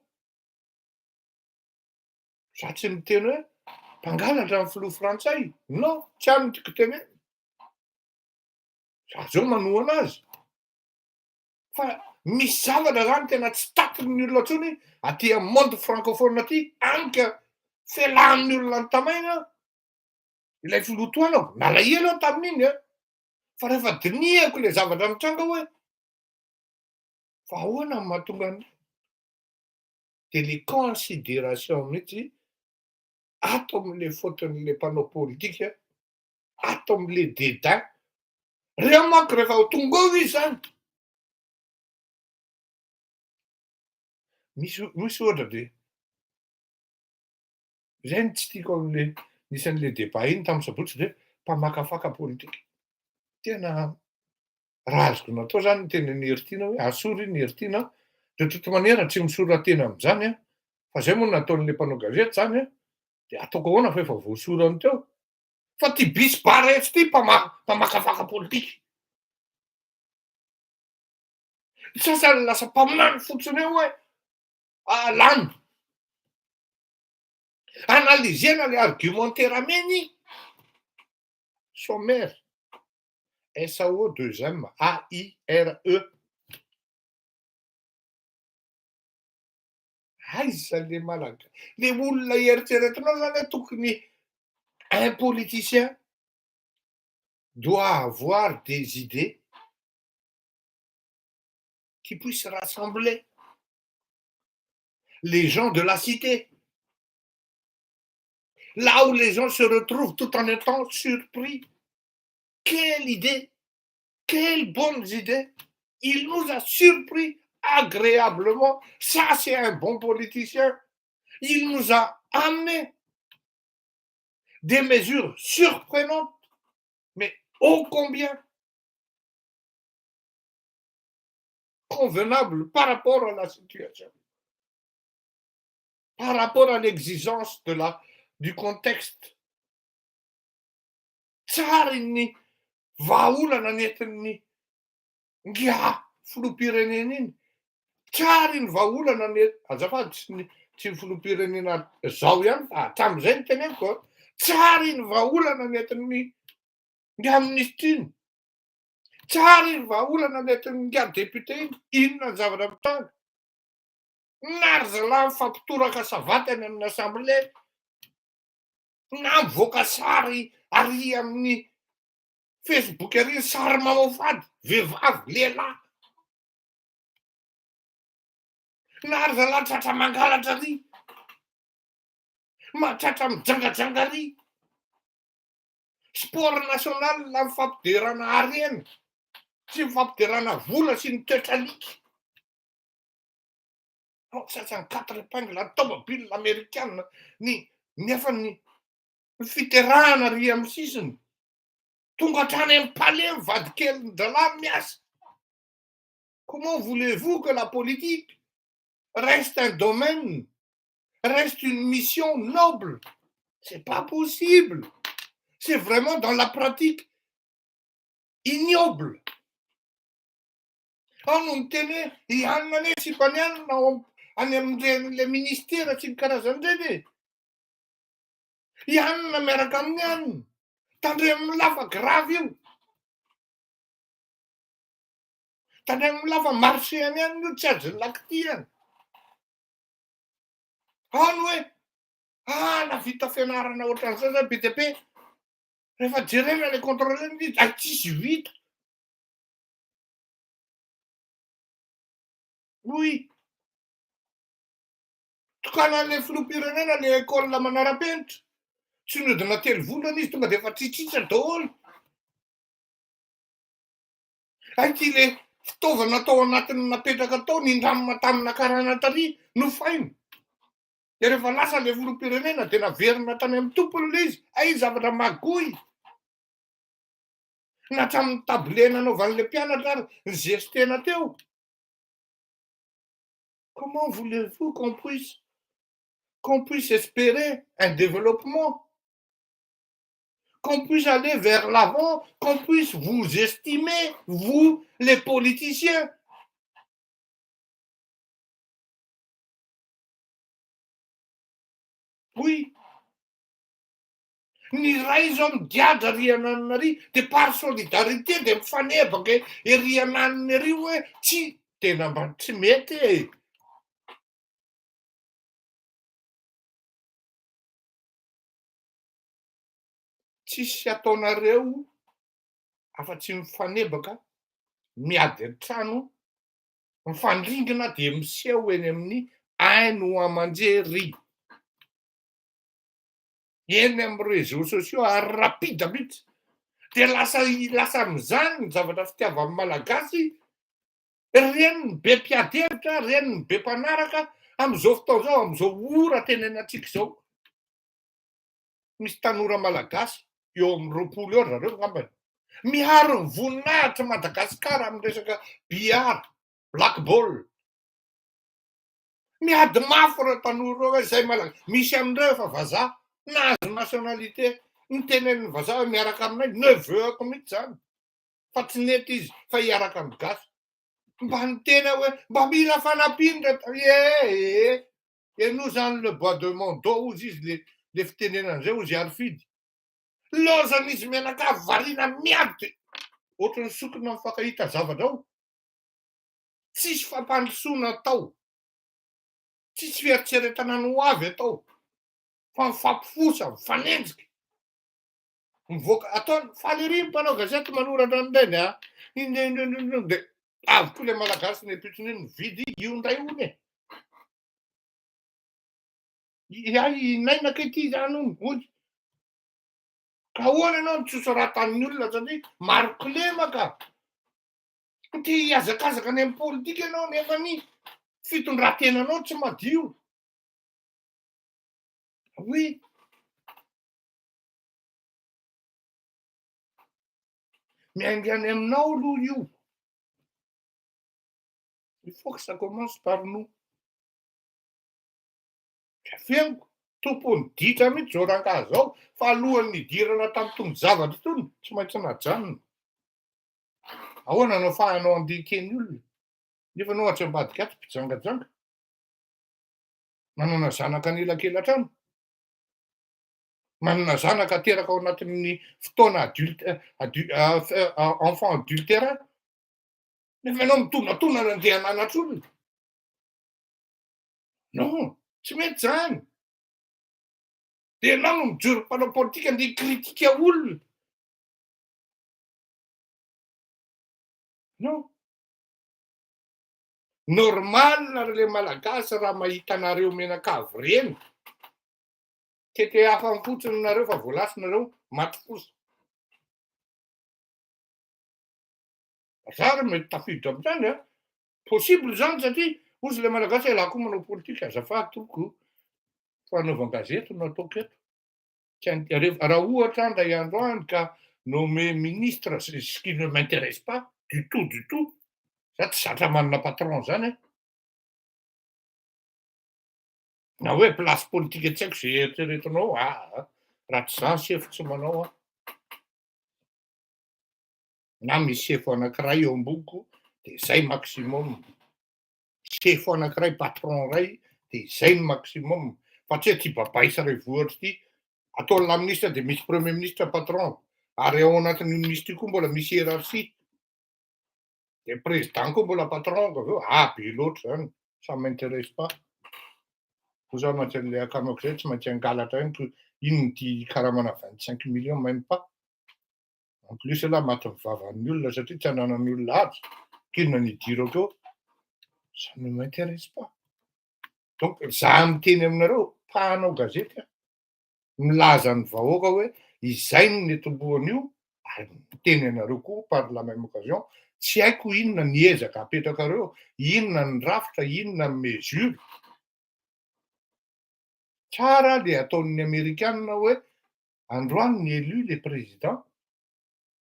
za tsy miteny hoe mpangalatra ny filoha frantsay, non, tsy any no tiako tenenina, za zao manohana azy, fa misy zavatra zany tena tsy tatin'ny olona intsony aty amin'ny monde francophone aty, any ka fialan'ny olona ny tamaina, ilay filoha tohanako, nalahelo aho tamin'iny an, fa rehefa dinihako le zavatra nitranga hoe, Fa ahoana no mahatonga an'io? Dia le considération mihitsy ato amin'le faute-n'le mpanao politika, ato amin'le dédain. Reo manko rehefa ho tonga eo izy zany, Misy misy ohatra de zay no tsy tiako am'le nisy an'le débat iny tamy sabotsy de mpamakafaka politika. Tena raha azoko natao zany niteny an'i Heritiana hoe asory iny Heritiana, de toute manière tsy misora-tena am'zany aho, fa zay moa nataon'le mpanao gazety zany an, de ataoko ahoana fa efa voasorany teo. Fa ty bisy baretsy ty mpama- mpamakafaka politika. Ny sasany lasa mpaminany fotsiny eo hoe lany. Analysena le argumentaire ameny sommaire. SAO 2 M A I R E. Aiza le malaga le olona eritreretinao zany hoe tokony un politicien doit avoir des idées qui puissent rassembler les gens de la cité, là où les gens se retrouvent tout en étant surpris. Quelle idée, quelles bonnes idées! Il nous a surpris agréablement. Ça, c'est un bon politicien. Il nous a amené des mesures surprenantes, mais ô combien convenables par rapport à la situation, par rapport à l'exigence de la du contexte. Tsara ny vahaolana nentin'ny ngia filoham-pirenena iny, tsara iny vahaolana ne azafady, tsy ny tsy ny filoham-pirenena zao ihany fa hatram'izay no teneniko a, tsara iny vahaolana nentin'ny ngia ministra iny, tsara iny vahaolana nentin'ny ngia député iny. Inona ny zavatra mitranga? Na ry zalahy mifampitoraka savaty any amin'ny assemblée, na mivoaka sary ary amin'ny Facebook ary sary mamoafady vehivavy lehilahy, na ry zalahy tratra mangalatra ary mahatratra mijangajanga ary sport national mifampiderana harena sy mifampiderana vola sy ny toetralika. Sasany quatre épingles, tomobile amerikana, ny nefa ny fiterahana ry amin'ny sisiny tonga hatrany amin'ny palais mivadikeliny dralahy miasa. Comment voulez-vous que la politique reste un domaine, reste une mission noble? C'est pas possible, c'est vraiment dans la pratique ignoble. Ao no miteny hoe ianona ane sipany anina ao any amin'ireny le ministera sy ny karazan'ireny e, ianona miaraka amin'ny anina, tandremo lafa grave io, tandremo lafa marché any anina io, tsy azony lakitihana. Ao ny hoe ah navita fianarana ohatran'izao zany be dia be, rehefa jerena le contrôle izy ay tsisy vita. Oui. Tokanan'le filoham-pirenena le école manara-penitra. Tsy niodina 3 volana izy tonga de efa tsitsitra daholo. Ay ty le fitaovana tao anatin'ny napetraka tao nindramina tamina karana tary nofaina. De rehefa lasa le filoham-pirenena de naverina tany amin'ny tompony le izy. Ay zavatra magoy. Na hatramin'ny tablier nanaovan'le mpianatra ary ny gestena teo. Comment voulez-vous qu'on puisse espérer un développement, qu'on puisse aller vers l'avant, qu'on puisse vous estimer, vous, les politiciens? Oui. Ny ray zao migadra ry ananina ary de par solidarité de mifanebaka ery ananiny ery hoe tsy tena mba tsy mety e. Tsisy ataonareo afa-tsy mifanebaka, miady an-trano, mifandringana de miseho eny amin'ny haino aman-jery, eny amin'ny réseaux sociaux ary rapide mihitsy. De lasa lasa am'izany ny zavatra fitiavan'ny malagasy reny ny be mpiady hevitra, reny ny be mpanaraka. Amin'izao fotoana izao, amin'izao ora tenenantsika izao, misy tanora malagasy eo amin'ny 20 eo ry zareo angambany, miaro ny voninahitry Madagasikara amin'ny resaka billard, black ball. Miady mafy ireo tanora ireo hoe izay Malagasy. Misy amin'ireo efa vazaha, nahazo nationalité, nitenenin'ny vazaha hoe miaraka aminay, neveu-ko mihitsy izany, fa tsy nety izy fa hiaraka amin'ny gasy. Mba niteny aho hoe mba mila fanampiana ireto, ee, henoy izany le bois de mon dos hozy izy le le fitenenana izay hozy Harifidy. Lozan'izy mianakavy variana miady de ohatran'ny sokina mifankahita zavatra ao. Tsisy fampandrosoana atao, tsisy fieritreretana ny ho avy atao fa mifampifosa, mifanenjika. Mivoaka ataony faly ery ny mpanao gazety manoratra an'ireny a! Iny de avy koa le malagasy ny ampitsony iny mividy io indray hono e! Hay naina kay ity zany hono hoy. Ka ahoana ianao no tsy hosoratan'ny olona satria maro kilema ka. Te hihazakazaka any amin'ny politika ianao nefa ny fitondran-tenanao tsy madio. Oui. Miainga any aminao aloha io. Il faut que ça commence par nous. Feniko, tompony ditra mihitsy zao rangahy zao fa alohan'ny nidirana tamin'itony zavatra itony tsy maintsy najanona. Ahoana no afahanao andeha hiteny olona nefa anao atsy ambadika atsy mpijangajanga? Manana zanaka anelakelan-trano? Manana zanaka ateraka ao anatin'ny fotoana adulte enfant adultérin nefa ianao mitonatona andeha hananatra olona? Non, tsy mety zany. De ianao no mijoro mpanao politika andeha hi-critique olona. Non. Normal ry le malagasy raha mahita anareo menakavy reny. Tetehafany fotsiny nareo fa voalasy nareo, maty foza. Za ary mety tafiditra amizany a. Possible zany satria ozy le malagasy elah koa manao politika azafady tompoko fa anaovan-gazety no ataoko eto. Tsy an- rehefa raha ohatra indray andro any ka nommé ministre ce qui ne m'intéresse pas du tout du tout, za tsy zatra manana patron zany a. Na hoe place politique tsy haiko ze eritreretinao aa raha tsy za sefo tsy manao aho. Na misy sefo anankiray eo amboniko de zay maximum. Sefo anankiray patron ray de zay ny maximum fa tsy hoe ty babay sy ray vohitra ty ataony la ministre de misy premier ministre patron ary ao anatin'io ministre io koa mbola misy hiérarchie de président koa mbola patron avy eo ah be loatra zany ça m'intéresse pas. Koa za mantsy an'le akamako zay tsy maintsy hangalatra ihany ko inona ty karamana 25 millions même pas. En plus ialahy maty ny vavan'ny olona satria tsy ananan'ny olona azy k'inona ny idirako eo ça ne m'intéresse pas. Donc za miteny aminareo mpanao gazety aho milaza ny vahoaka hoe izay no netombohan'io ary miteny anareo koa par la même occasion tsy haiko inona ny ezaka apetrakareo, inona ny rafitra, inona ny mesure. Tsara le ataon'ny amerikanina hoe androany ny élu le président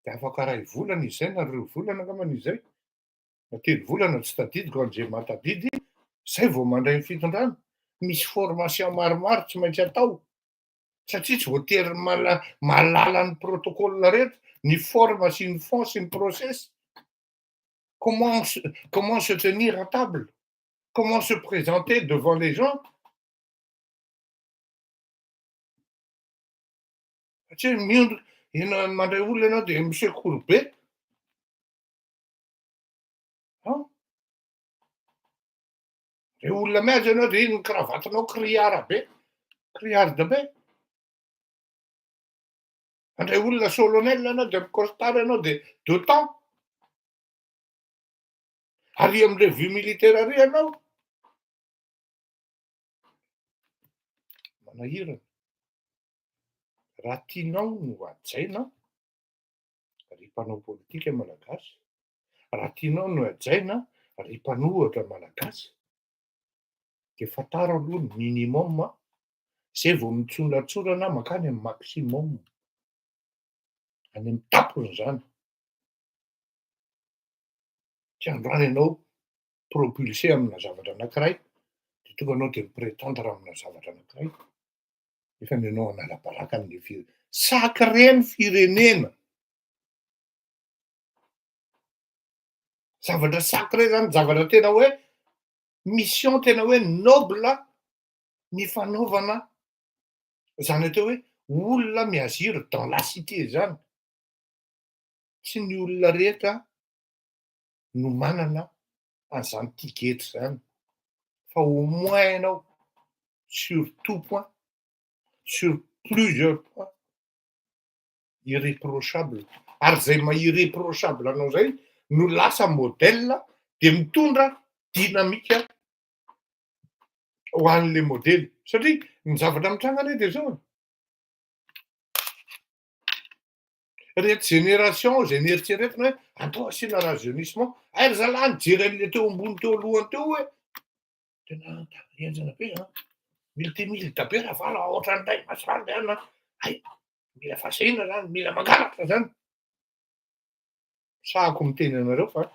de afaka ray volana izy zay na roa volana angambany izy zay na telo volana tsy tadidiko an'izay mahatadidy zay vao mandray ny fitondrana. Misy formation maromaro tsy maintsy atao satria tsy voatery mahalala ny protocole rehetra, ny forme sy ny fond sy ny process. Comment se tenir à table, comment se présenter devant les gens. Satria miondrika ianao mandray olona ianao de misekory be. Non. Re olona mihaja ianao de iny ny kravatinao criard be, criarde be. Mandray olona solennel ianao de mi-costard ianao de de temps. Ary amy revue militaire ary ianao. Manahirana. Raha tianao no hajaina, ry mpanao politika malagasy, raha tianao no hajaina, ry mpanohitra malagasy. De fantaro aloha ny minimum zay vao mitsoratsorana mankany amy maximum, any amy tampony zany. Tsy androany ianao propulsé amina zavatra anankiray, de tonga anao de mi-prétendre amina zavatra anankiray, nefa ny anao hanala baraka an'le sacré ny firenena. Zavatra sacré zany, zavatra tena hoe mission tena hoe noble ny fanaovana zany atao hoe olona mi-agir dans la cité zany. Tsy ny olona rehetra no manana an'izany ticket zany, fa au moins ianao sur tout point, sur plusieurs points, irréprochable. Ary zay maha irréprochable anao zay no lasa modèle, de mitondra dynamique ho an'le modely, satria ny zavatra mitranga anie de zao e, reto génération zay nieritreretina hoe andao asiana rajeunissement, hay ry zalahy nijery an'le teo ambony teo alohany teo hoe tena henjana be an, miltimilta be ravalo ohatran'ilay masoandro ihany an, hay mila fahasahiana zany, mila mangalatra zany. Sahako miteny anareo fa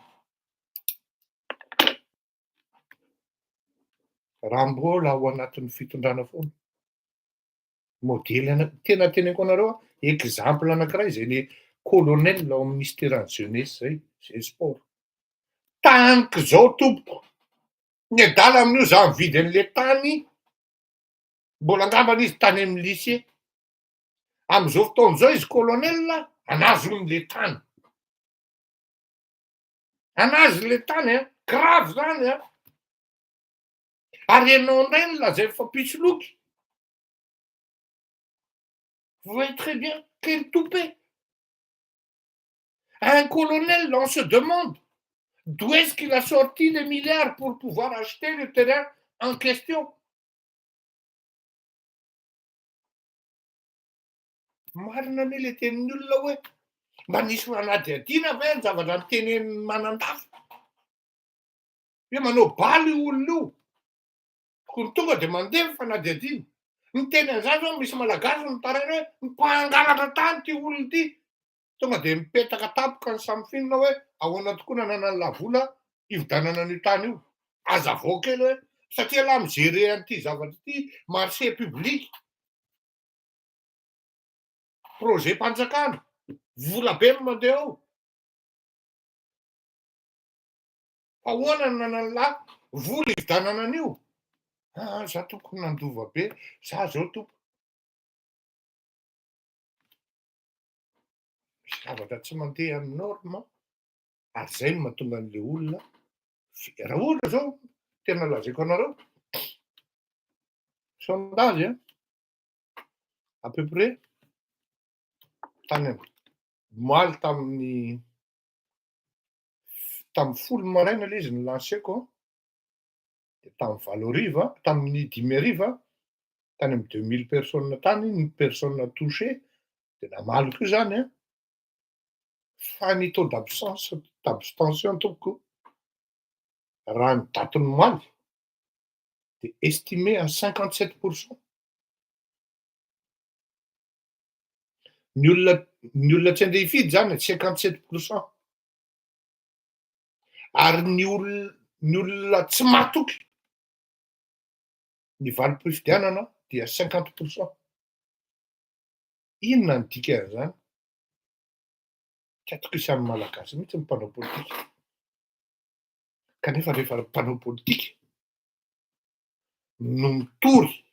raha mbola ao anatin'ny fitondrana foana, modely ana- tena teneniko anareo a, exemple anankiray zay le colonel ao amin'ny minisiteran'ny jeunesse zay, zay sport. Taniko zao tompoko, ny adala amin'io za mividy an'le tany, mbola angambany izy tany amin'ny lycée. Am'izao fotoana zao izy colonel, anazy hono le tany. Anazy le tany an, grave zany an. Ary ianao indray no lazainy fa mpisoloky. Vous voyez très bien, quel toupet. Un colonel, on se demande d'où est-ce qu'il a sorti les milliards pour pouvoir acheter le terrain en question. Marina anie le tenin'ny olona hoe mba nisy fanadihadiana ve ny zavatra notenenin'i Manandafy? Hoe manao bala io olona io. Tokony tonga de mandeha ny fanadihadiana. Miteny an'izany zao misy malagasy mitaraina hoe mpangalatra tany ity olona ity. Tonga de mipetaka tampoka ny samy finina hoe ahoana tokoa nananan'i lavola hividianana an'io tany io. Hazavao kely hoe satria ialahy mi-gerer an'ity zavatra ity marché public. Projet mpanjakana, vola be no mandeha ao. Fa ahoana no nanan'lah vola hividianana an'io? Ah, za tompoko nandova be, za zao tompoko. Misy zavatra tsy mandeha amin'ny norme ary zay no mahatonga an'le olona raha ohatra zao tena lazaiko anareo sondage an, à peu près tany omaly tamin'ny tamin'ny 10 maraina le izy no lanceko an, de tamin'ny 8 hariva, tamin'ny 5 hariva, tany amin'ny 2000 personnes tany ny personnes touchées, de namaly koa zany an, fa ny taux d'absence d'abstention tompoko raha ny datin'ny omaly de estimé à 57%. Ny olona ny olona tsy andeha hifidy zany 57%. Ary ny olona ny olona tsy mahatoky ny valim-pifidianana dia 50%. Inona ny dikan'izany? Tsy atokisan'ny Malagasy mihitsy ny mpanao politika. Kanefa rehefa mpanao politika no mitory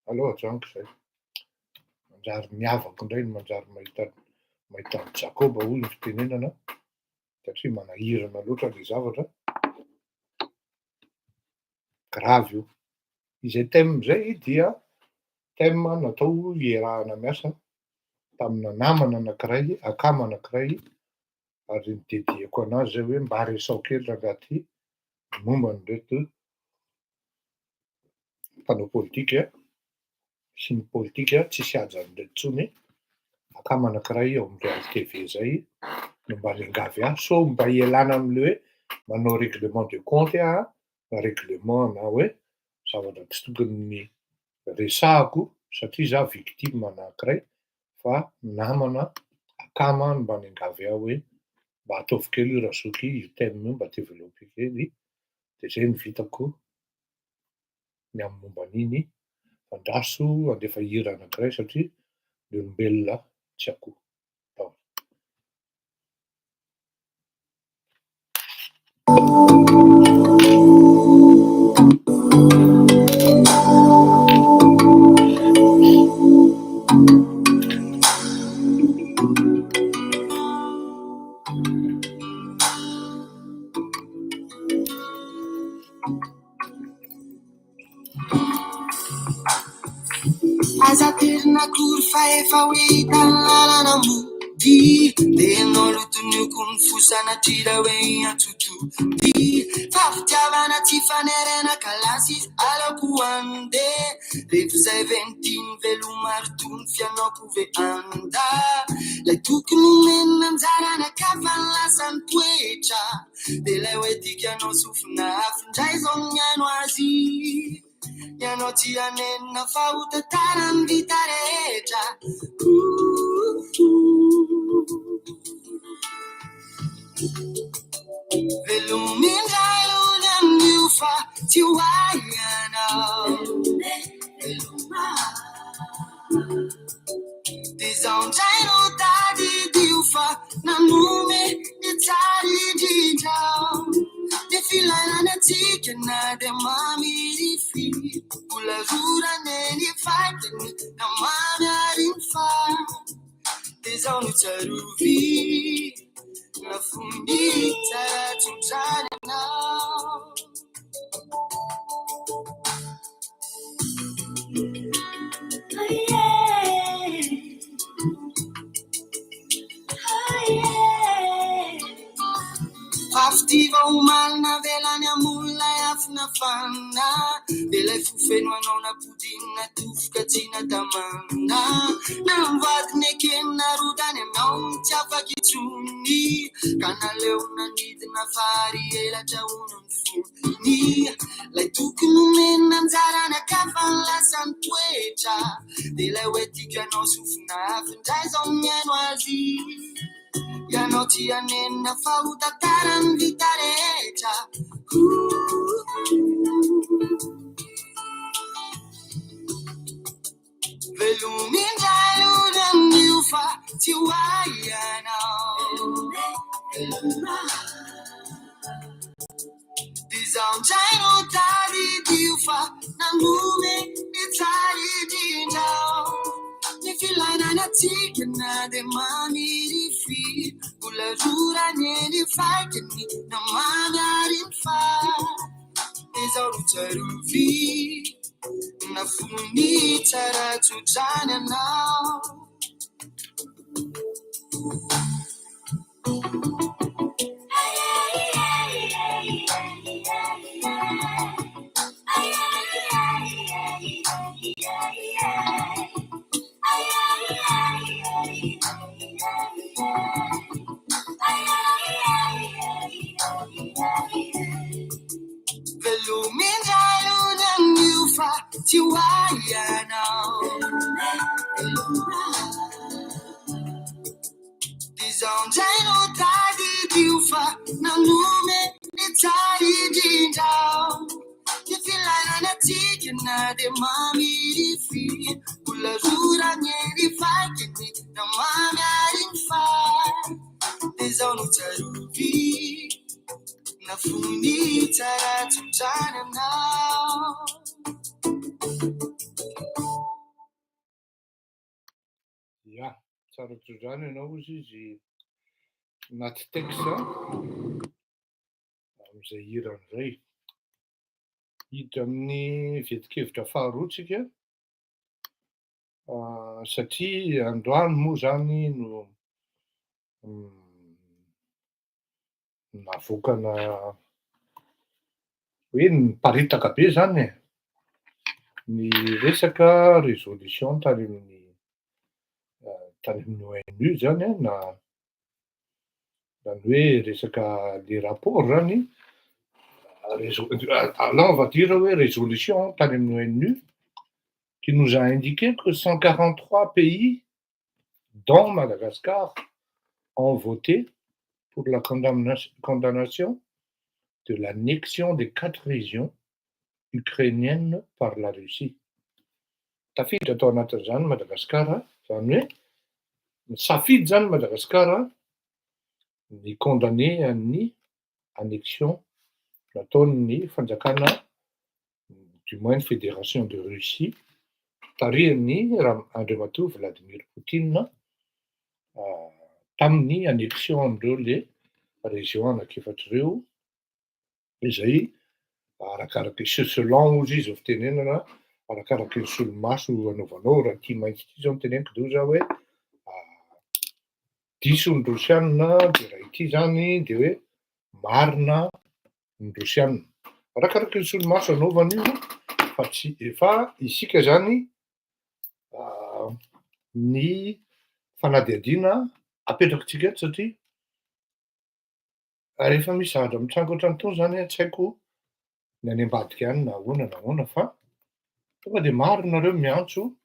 Aleo ajanoko izay. Manjary miavaka indray ny manjary mahita mahita an'i Jakoba hoy ny fitenenana satria manahirana loatra ilay zavatra. Grave io. Izay thème izay dia thème natao hiarahana miasa tamina namana anankiray, akama anankiray ary nidedihako anazy zay hoe mba resaho kely rangahy ty ny momba an'ireto mpanao politika sy ny politika tsisy hajany ireto intsony, akama anankiray ao amin'ny Real TV zay no mba niangavy ahy sao mba hialana am'le hoe. manao règlement de compte aho na règlement na hoe zavatra tsy tokony resahako satria za victime anankiray fa namana akama no mba niangavy ahy hoe mba ataovy kely io razoky io thème io mba développe kely, de zay no vitako ny amy momba an'iny. Andraso andefa hira anankiray satria ny olombelona tsy akoho. Tao. Aza aterina akory fa efa ho hita ny lalana mody. Dia ianao loton'io ny fo sanatria raha hoe hiantso-tody. Fa fitiavana tsy fanerena ka lasa izy aleoko handeha. Rehefa izay ve ny tiany veloma ary tony fianaoko ve anda. Ilay tokony omena anjarana ka fa ny lasa nitoetra. Dia ilay hoe tiako ianao sofina afindray izao mihaino azy. Ianao tsy hanenina fa ho tantara ny vita rehetra. Velomy indray ony amin'io fa tsy ho ahy ianao. Dia izao indray no tadidio fa nanome ny tsara indrindra. Ny filainana antsika na dia mamirifiry. Mbola rorana eny faikany na mamy ary ny fary. Dia izao no tsarovy na fony tsara tsotrany ianao. Fa fitia omaly navelany hamono ilay afo nafana. Dia ilay fo feno anao nampodinina tofoka tsy natamana. Na mivady nekeny narodany ianao tsy afaka intsony. Ka naleo nanidina fa ary elatra hono ny fony. Ilay tokony nomena anjarana ka fa ny lasa nitoetra. Dia ilay hoe tiako ianao sofina afindray izao mihaino azy. Ianao tsy hanenina fa ho tantara ny vita rehetra. Velomy indray ony amin'io fa tsy ho ahy ianao. Dia izaho indray no tadidio fa nanome ny tsara indrindra. Ny filainana antsika na dia mamirifiry. Mbola rorany eny faikany na mamy ary ny fary. Dia izao no tsarovy na fony tsara tsotrany ianao. Velomy indray ony amin'io fa tsy ho ahy ianao. Dia izao indray no tadidio fa nanome ny tsara indrindra. Ny filainana antsika na dia mamirifiry. Mbola rorany eny faikany na mamy ary ny fary. Dia izao no tsarovy na fony tsara tsotrany ianao. Ya, tsara tsodrano ianao hozy izy anaty texte amin'izay hirany izay. Hiditra amin'ny vetin-kevitra faharoa tsika satria androany moa zany no navoakana hoe niparitaka be zany e, ny resaka résolution tany amin'ny tany amin'ny ONU zany an, na Zany hoe resaka le rapport zany, réso- là on va dire hoe résolution tany amin'ny ONU qui nous a indiqué que 143 pays, dont Madagascar, ont voté pour la condamnation de l'annexion des quatre régions ukrainiennes par la Russie. Tafiditra atao anatin'izany Madagasikara, zany hoe misafidy zany Madagasikara ny condamné an'ny annexion nataon'ny fanjakana, du moins Fédération de Russie tarihan'ny raha Andriamatoa Vladimir Poutine tamin'ny annexion andreo le région anankiefatra ireo, izay arakaraky, selon ozy izy fitenenana, arakaraky ny solomaso anaovanao. Raha tia mainty ty zao no teneniko de hoy za hoe diso ny Rosianina, de raha ity zany de hoe marina ny Rosianina, arakaraky ny solomaso anaovana io. Fa tsy fa isika zany ny fanadihadiana apetrakitsika eto, satria rehefa misy zavatra mitranga ohatran'itony zany a, tsy haiko ny any ambadika any na ahoana na ahoana, fa tonga de maro nareo miantso,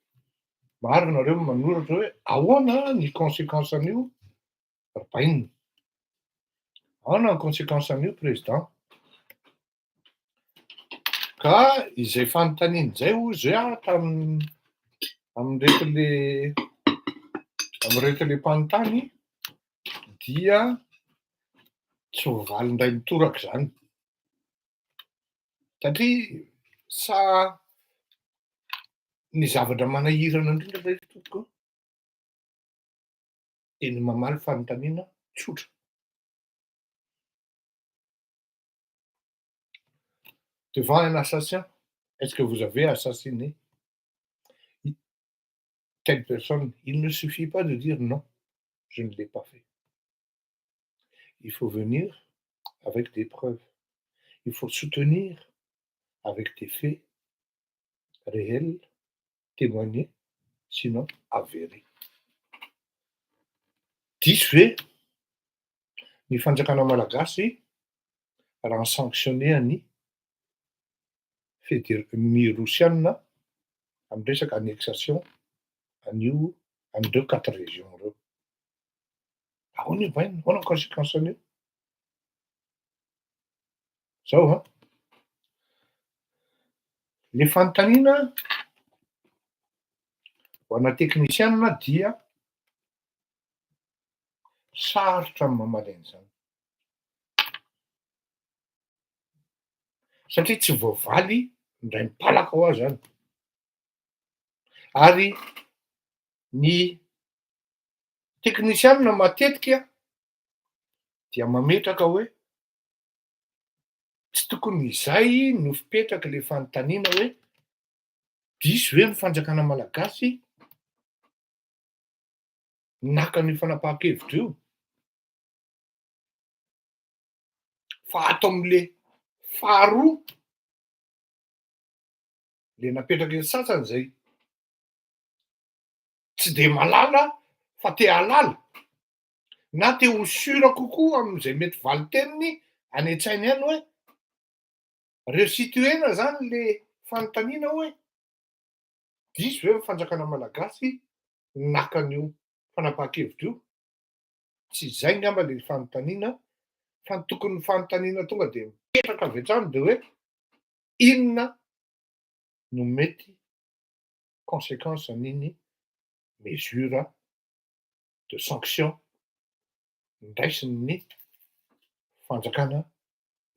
maro nareo manoratra hoe ahoana ny conséquence an'io ry bainina, ahoana ny conséquence an'io président. Ka izay fanontaniana zay ozy a tam amreto le mpanontany dia tsy voavaly indray mitoraky zany, satria sa ny zavatra manahirana indrindra rehetra tompoko de ny mamaly fanontaniana tsotra. Devant un assassin, est-ce que vous avez assassiné telle personne? Il ne suffit pas de dire non, je ne l'ai pas fait. Il faut venir avec des preuves, il faut soutenir avec des faits réels, témoignés, sinon avérés. Diso ve ny fanjakana malagasy raha ny-sanctionné any fédé- ny Rosianina amy resaka annexation an'io an'ireo quatre régions reo? Ahoana io bainina, ahoana ny conséquence an'io zao a? Le fanontaniana ho ana teknisianina dia sarotra amy mamaly an'izany, satria tsy voavaly indray mipalaka ho azy zany. Ary ny teknisianina matetika dia mametraka hoe tsy tokony izay no fipetraky le fanontaniana hoe diso ve ny fanjakana malagasy naka an'io fanapahan-kevitra io, fa ato am'le faharoa le napetraky ny sasany zay tsy de malala fa te halala na te ho sûr kokoa am'izay mety valiteniny any an-tsainy any, hoe resituena zany le fanontaniana hoe diso ve ny fanjakana malagasy naka an'io fanapahan-kevitra io. Tsy zay ngamba le fanontaniana, fa ny tokony fanontaniana tonga de mipetraka avy hatrany de hoe inona no mety conséquence an'iny mesure de sanction ndraisin'ny fanjakana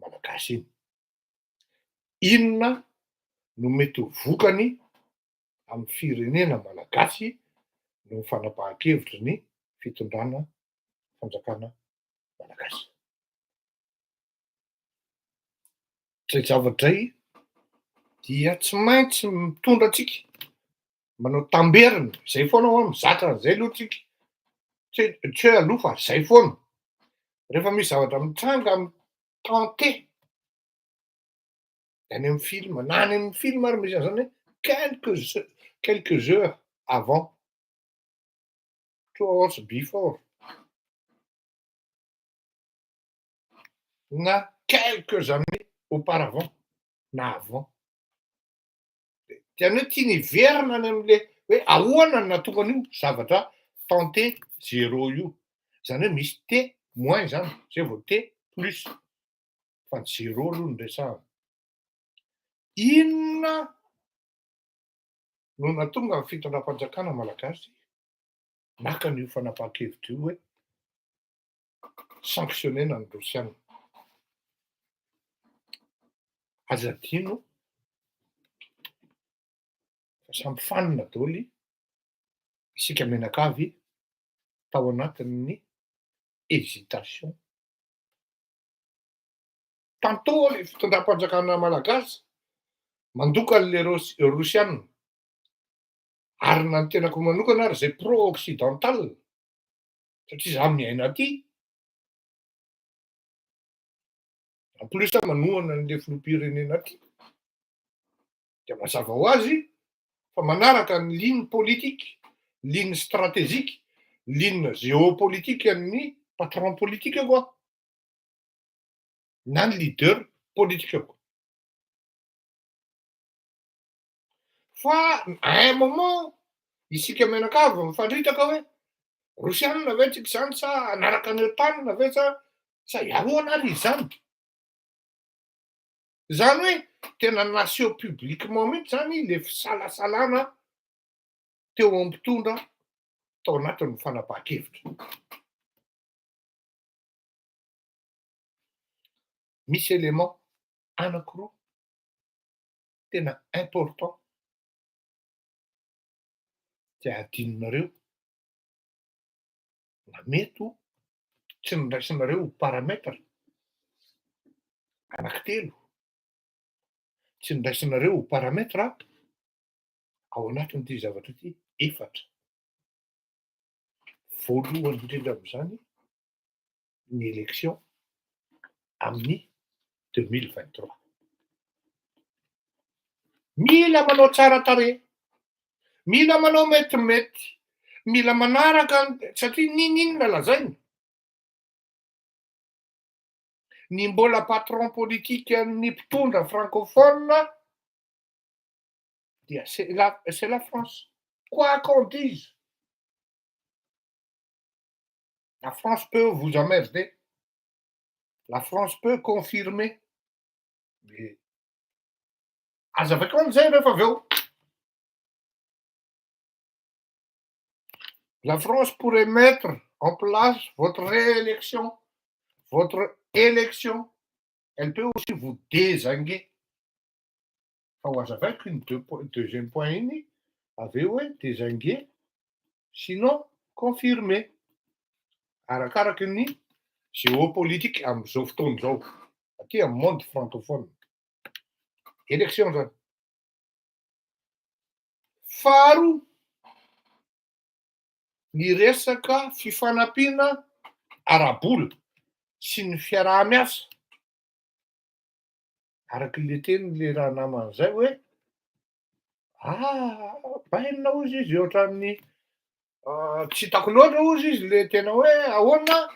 malagasy iny, inona no mety ho vokany amy firenena malagasy no ny fanapahan-kevitry ny fitondrana fanjakana malagasy. Zay zavadray dia tsy maintsy mitondra atsika manao tamberina zay foana hoa, mizatra an'izay aloha tsika, tsy hoe aloha fa zay foana. Rehefa misy zavatra mitranga amy tante de any amy film, na any amy film ary misy an'izany hoe quelques heures avant, 2 hours before. Na quelques années auparavant na avant. Zany hoe tiany hiverina any am'le hoe ahoana no nahatonga an'io zavatra temps T zéro io. Zany hoe misy T moins zany zay vao T plus, fa ny zéro aloha no resahana. Inona no nahatonga ny fitondram-panjakana malagasy naka an'io fanapahan-kevitra io hoe sanctionnena ny Rosiana? Aza adino fa samy fanina daholo isika mianakavy tao anatin'ny hésitation. Tantôt le fitondram-panjakana malagasy mandoka an'le Ros- Rosiana, ary na ny tenako manokana ary zay pro occidental satria za miaina aty, en plus aho manohana an'le filoham-pirenena aty, de mazava ho azy fa manaraka ny ligne politique, ligne stratégique, ligne géopolitique ny patron politique ko aho, na ny leader politique ko. Fa à un moment isika mianakavy mifandritaka hoe Rosiana ve tsika zany sa hanaraka ny OTAN ve sa ahoana ary izy zany? Zany hoe tena naseho publiquement mihitsy zany le fisalasalana teo amin'ny mpitondra tao anatin'ny fanapahan-kevitra. Misy élément anankiroa tena important tsy adinonareo na mety ho tsy noraisinareo ho paramètre, anankitelo tsy noraisinareo ho paramètre ao anatin'ity zavatra ity, efatra. Voalohany indrindra amin'izany ny élection amin'ny 2023. Mila manao tsara tarehy, mila manao metimety, mila manaraka satria n'inon'inona lazaina. Ny mbola patron politique ny mpitondra francophone dia c'est la France. Quoi qu'on dise. La France peut vous emmerder. La France peut confirmer. Mais azavaiko an'izay rehefa avy eo. La France pourrait mettre en place votre réélection, votre élection. Elle peut aussi vous dézinguer. Fa ho azavaiko iny deux point, deuxième point iny avy eo hoe dézinguer, sinon confirmer. Arakaraky ny géopolitique am'izao fotoana izao aty amy monde francophone. Élection zany. Faharoa, ny resaka fifanampiana ara-bola sy ny fiaraha-miasa, araky le teny le raha namana zay hoe ah bainina hozy izy ohatran'ny tsy hitako loatra hozy izy le tena hoe ahoana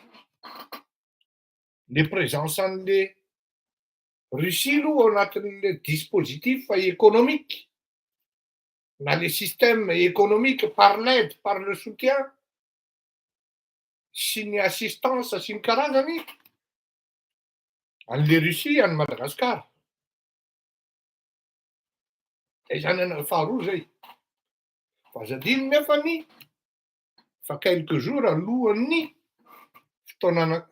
le présence an'le Russie aloha ao anatin'le dispositif économique na le système économique par l'aide, par le soutien sy ny assistance sy ny karazany an'le Russie any Madagasikara. Zay zany ana faharoa zay. Fa aza adino nefany fa quelques jours alohan'ny fotoana,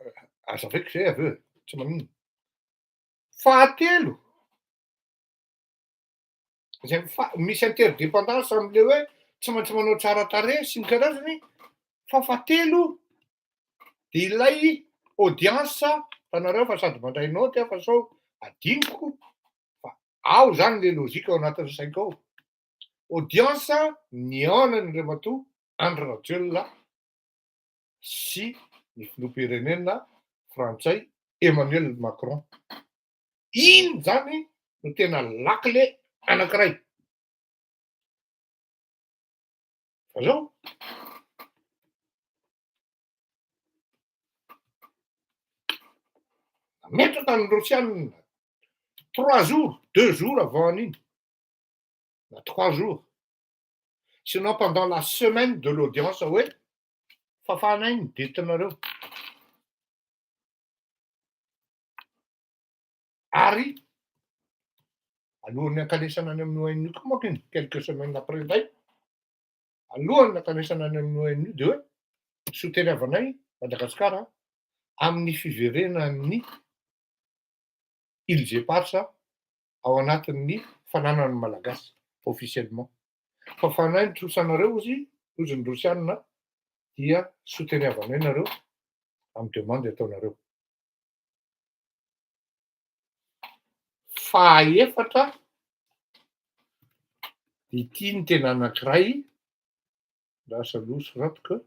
azavaiko zay avy eo e, tsy maninona. Fahatelo, zay mifa- misy interdépendance am'le hoe tsy maintsy manao tsara tarehy sy ny karazany, fa fahatelo de ilay audience, hitanareo fa sady mandray naoty aho fa sao adinoko, fa ao zany le logique ao anatin'ny saiko ao. Audience nihaonan'i Andriamatoa Andry Rajoelina sy ny filoham-pirenena frantsay Emmanuel Macron. Iny zany no tena lakile anankiray. Fa zao, Nametraka ny Rosiana trois jours, deux jours avant an'iny, na trois jours. Sinon pendant la semaine de l'audience hoe fafanay ny detinareo. Ary alohan'ny hankanesana any amin'ny ONU koa manko iny, quelques semaines après indray, alohan'ny hankanesana any amin'ny ONU de hoe soteravanay Madagasikara amin'ny fiverenan'ny îles éparses ao anatin'ny fananan'ny Malagasy officiellement. Fafanay ny trosanareo ozy, ozy ny Rosiana, dia soteravanay nareo amin'ny demande ataonareo. Fahaefatra, ity ny tena anankiray, lasa aloha soratiko,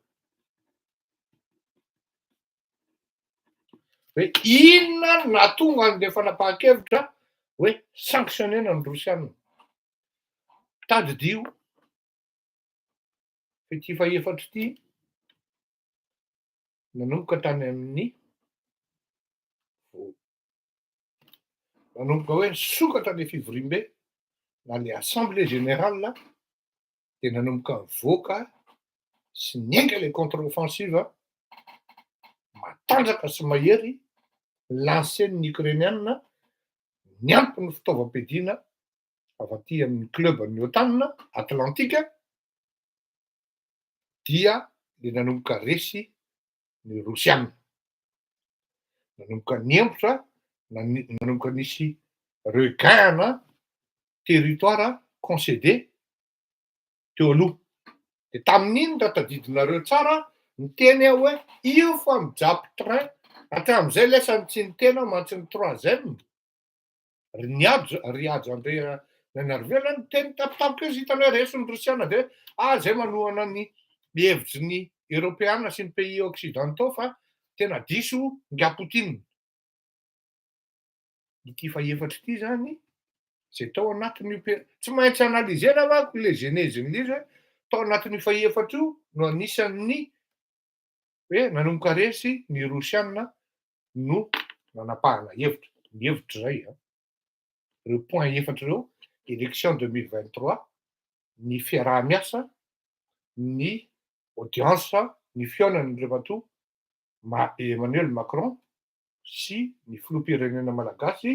hoe inona no nahatonga an'ilay fanapahan-kevitra hoe sanctionner-na ny Rosiana. Tadidio fa ity fahefatra ity nanomboka tany amin'ny nanomboka hoe nisokatra ilay fivoriambe na ilay assemblée générale dia nanomboka nivoaka sy niainga ilay contre offensive matanjaka sy mahery lancen'ny Ukrainiana niampy ny fitaovam-piadiana avy aty amin'ny club ny OTAN Atlantika dia le nanomboka resy ny Rosiana. Nanomboka niembotra, nanomboka nisy regain-na territoire concédé teo aloha. De tamin'iny raha tadidinareo tsara, niteny aho hoe io fa mijapy train, hatramin'izay lesany tsy niteny aho mantsy ny troisième, ry Nihajo, ry Hajo Andrianainarivelo niteny tampotampoka eo izy hitany hoe resy ny Rosiana de hoe ah zay manohana ny hevitry ny Eoropeana sy ny pays occidentaux fa tena diso nga Poutine. Ity fahefatra ity zany zay tao anatin'io pe- tsy maintsy analyser-na manko le genèse-n'le izy hoe tao anatin'io fahefatra io no anisan'ny hoe nanomboka resy ny Rosiana no nanapahana hevitra, ny hevitra zay an, ireo point efatra ireo, élection 2023, ny fiaraha-miasa, ny audience, ny fihaonan'Andriamatoa Emmanuel Macron sy ny filoham-pirenena malagasy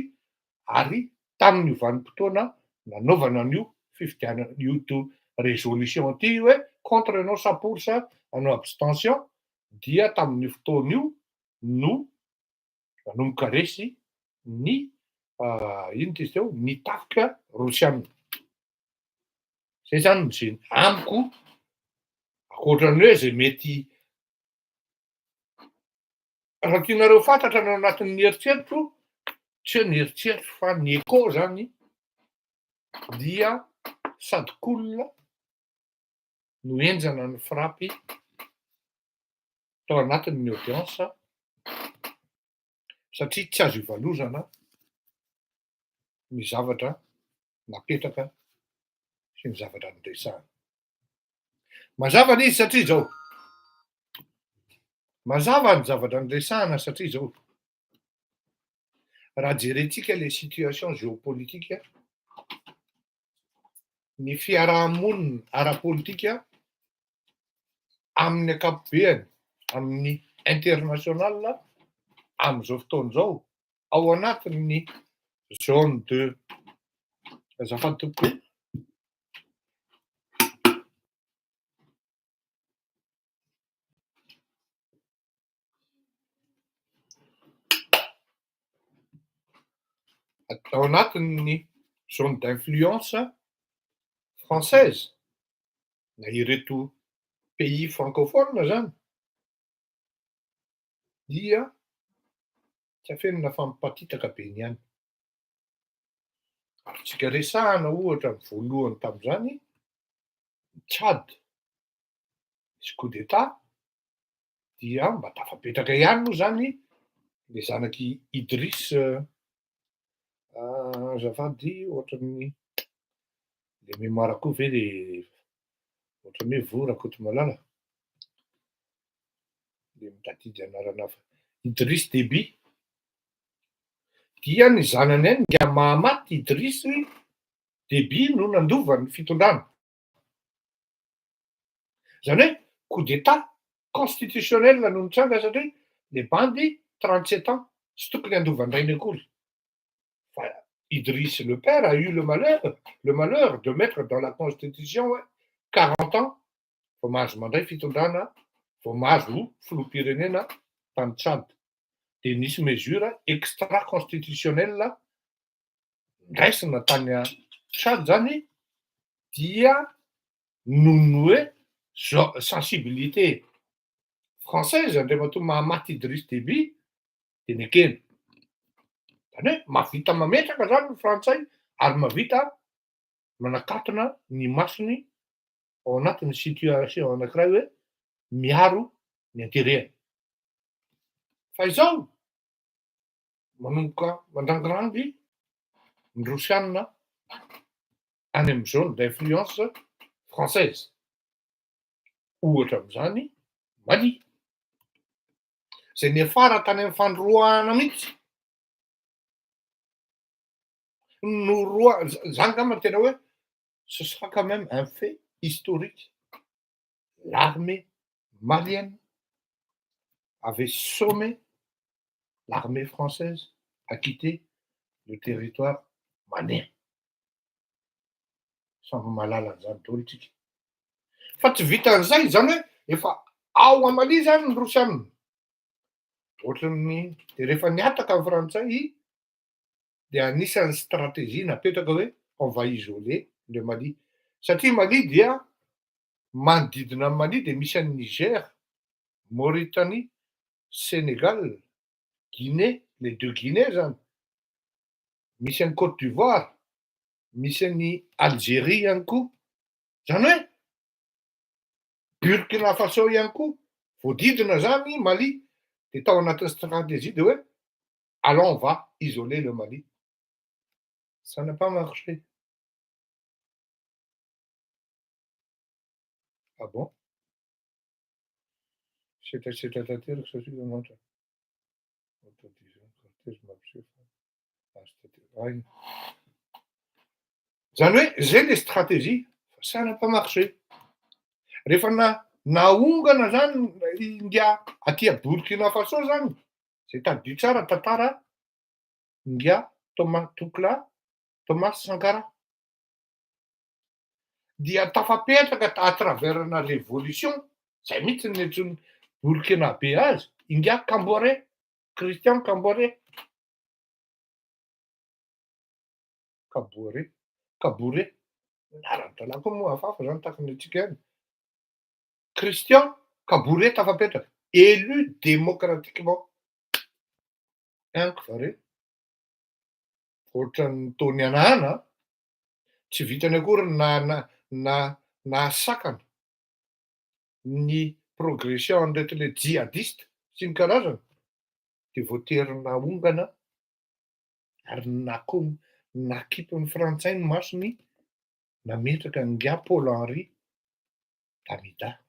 ary tamin'io vanim-potoana nanaovana an'io fifidianana io to résolution ity hoe contre ianao sa pour sa hanao abstention dia tamin'io fotoana io no nanomboka resy ny ino ty izy teo ny tafika rosiana. Zay zany ny zeny amiko ankoatran'ny hoe zay mety raha tianareo fantatra ny ao anatin'ny eritreritro, tsy hoe ny eritreritro fa ny écho zany dia sady cool no henjana ny frappy tao anatin'ny audience satria tsy azo ivalozana ny zavatra napetraka sy ny zavatra noresahana. Mazava le izy satria izao, mazava ny zavatra noresahana satria izao, raha jerentsika le situation géopolitique, ny fiarahamonina ara-politika amin'ny ankapobeany, amin'ny international amin'izao fotoana izao, ao anatin'ny zone de azafady tompoko. Ao anatin'ny zone d'influence française na ireto pays francophone zany dia tsy afenina fa mipatitaka be ny any. Azontsika resahana ohatra ny voalohany tamin'izany ny Tchad nisy coup d'Etat dia mba tafapetraka ihany moa zany le zanak'i Idriss azafady ohatran'ny le mémoire koa ve le ohatran'ny hoe voa Rakotomalala le mitadidy anarana hafa Idriss Déby. Dia ny zanany ihany ingahy Mahamat Idriss Déby no nandova ny fitondrana. Zany hoe coup d'état constitutionnel no nitranga satria le bandy 37 ans tsy tokony handova an-drainy akory. Fa Idriss le père a eu le malheur de mettre dans la constitution hoe 40 ans vao mahazo mandray fitondrana, vao mahazo filoham-pirenena tany Tchad. De nisy mesure extra constitutionnel ndraisina tany Tchad zany, dia noho ny hoe sensibilité française andriamatoa Mahamat Idriss Déby de nekena. Zany hoe mahavita mametraka zany ny frantsay ary mahavita manakatona ny masony ao anatin'ny situation anankiray hoe miaro ny intérêt. Fa izao manomboka mandrangirangy ny rosianina any amy zone d'influence française, ohatra am'izany Mali zay niafara tany amy fandroahana mihitsy no roa zany ngamba tena hoe ce sera quand même un fait historique. L'armée malienne avait sommé l'armée française à quitter le territoire malien. Samby mahalala an'izany daholo tsika. Fa tsy vitan'izay zany hoe efa ao a Mali zany ny rosianina. Ohatran'ny de rehefa niataka ny frantsay de anisan'ny stratégie napetraka hoe on va isoler le Mali. Satria Mali dia manodidina ny Mali de misy an'i Niger, Mauritanie, Sénégal, Guinée, les deux Guinées zany. Misy an'i Côte d'Ivoire, misy an'i Algérie ihany koa. Zany hoe Burkina Faso ihany koa, voadidina zany Mali. De tao anatin'ny stratégie de hoe allons, on va isoler le Mali. Ça n'a pas marché. Ah bon? Setrasetra tanteraka satria mantra. Mampiseho fa azo tanterahina. Zany hoe zay le stratégie, ça n'a pas marché. Rehefa na naongana zany inga aty Burkina Faso zany, zay tadidio tsara tantara inga Thomas Tukla Thomas Sankara. Dia tafapetraka à travers na révolution, zay mihitsy ny antson'ny Burkinabé azy, inga Kamboré, Christian Kamboré. Kaboré, Kaboré. Anaran-drahalahy koa moa hafahafa zany tahaka ny antsika ihany. Christian Kaboré tafapetraka, élu démocratiquement. Henoko va re? Ohatran'ny tony anana, tsy vitany akory na nahasakana ny progression an'ireto le djihadiste sy ny karazany, de voatery naongana ary nako nakipin'ny frantsay ny masony nametraka ingahy Paul Henri Damiba.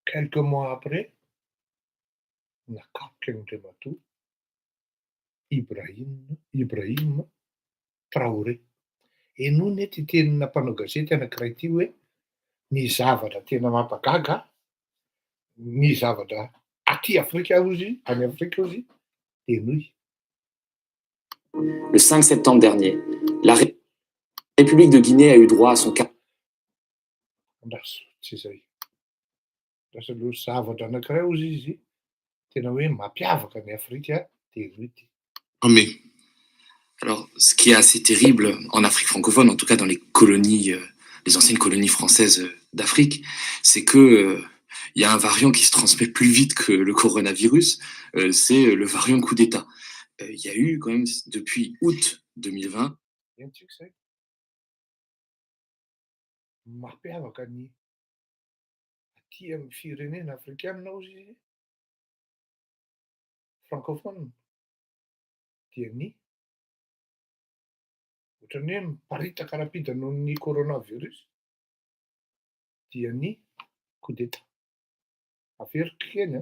Quelques mois après, nakapoky an'Andriamatoa Ibrahim Traoré. Henoy anie ty tenina mpanao gazety anankiray ty hoe ny zavatra tena mampagaga ny zavatra aty Afrika ozy, any Afrika ozy, henoy. Le 5 septembre dernier, la République de Guinée a eu droit à son Andraso, tsy zay. Andraso aloha zavatra anankiray ozy izy tena hoe mampiavaka ny Afrika de henoy ty. Armée. Alors, ce qui est assez terrible en Afrique francophone, en tout cas dans les colonies, les anciennes colonies françaises d'Afrique, c'est que il y a un variant qui se transmet plus vite que le coronavirus, c'est le variant coup d'État. Il y a eu quand même depuis août 2020 Henontsika zay. Mampiavaka ny aty amin'ny firenena afrikanina ozy izy francophone dia ny ohatran'ny hoe miparitaka rapide noho ny coronavirus dia ny coup d'état. Averiko kely a.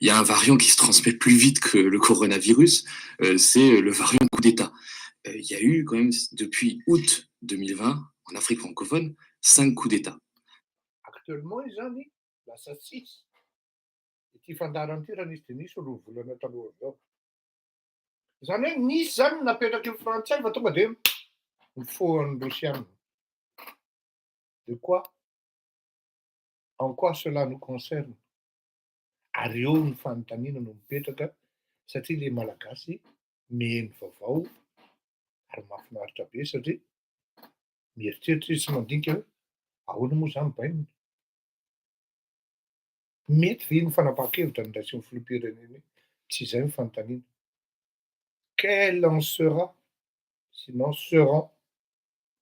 Il y a un variant qui se transmet plus vite que le coronavirus, c'est le variant coup d'État. Il y a eu quand même, depuis août 2020, en Afrique francophone, 5 coups d'État. Actuellement izy zany lasa six ity fandaharana ity. Raha nisy de nisy 2 volana taloha zao zany hoe nisy zany napetraky ny Frantsay fa tonga de mifohan'ny Rosiana. De quoi, en quoi cela nous concerne? Ary eo ny fanontaniana no mipetraka, satria le Malagasy miheno vaovao ary mahafinaritra be, satria mieritreritra izy sy mandinika hoe ahoana moa zany bainina, mety ve ny fanapahan-kevitra nyraisin'ny filoham-pirenena iny? Tsy izay ny fanontaniana. Quelle en sera, sinon seront,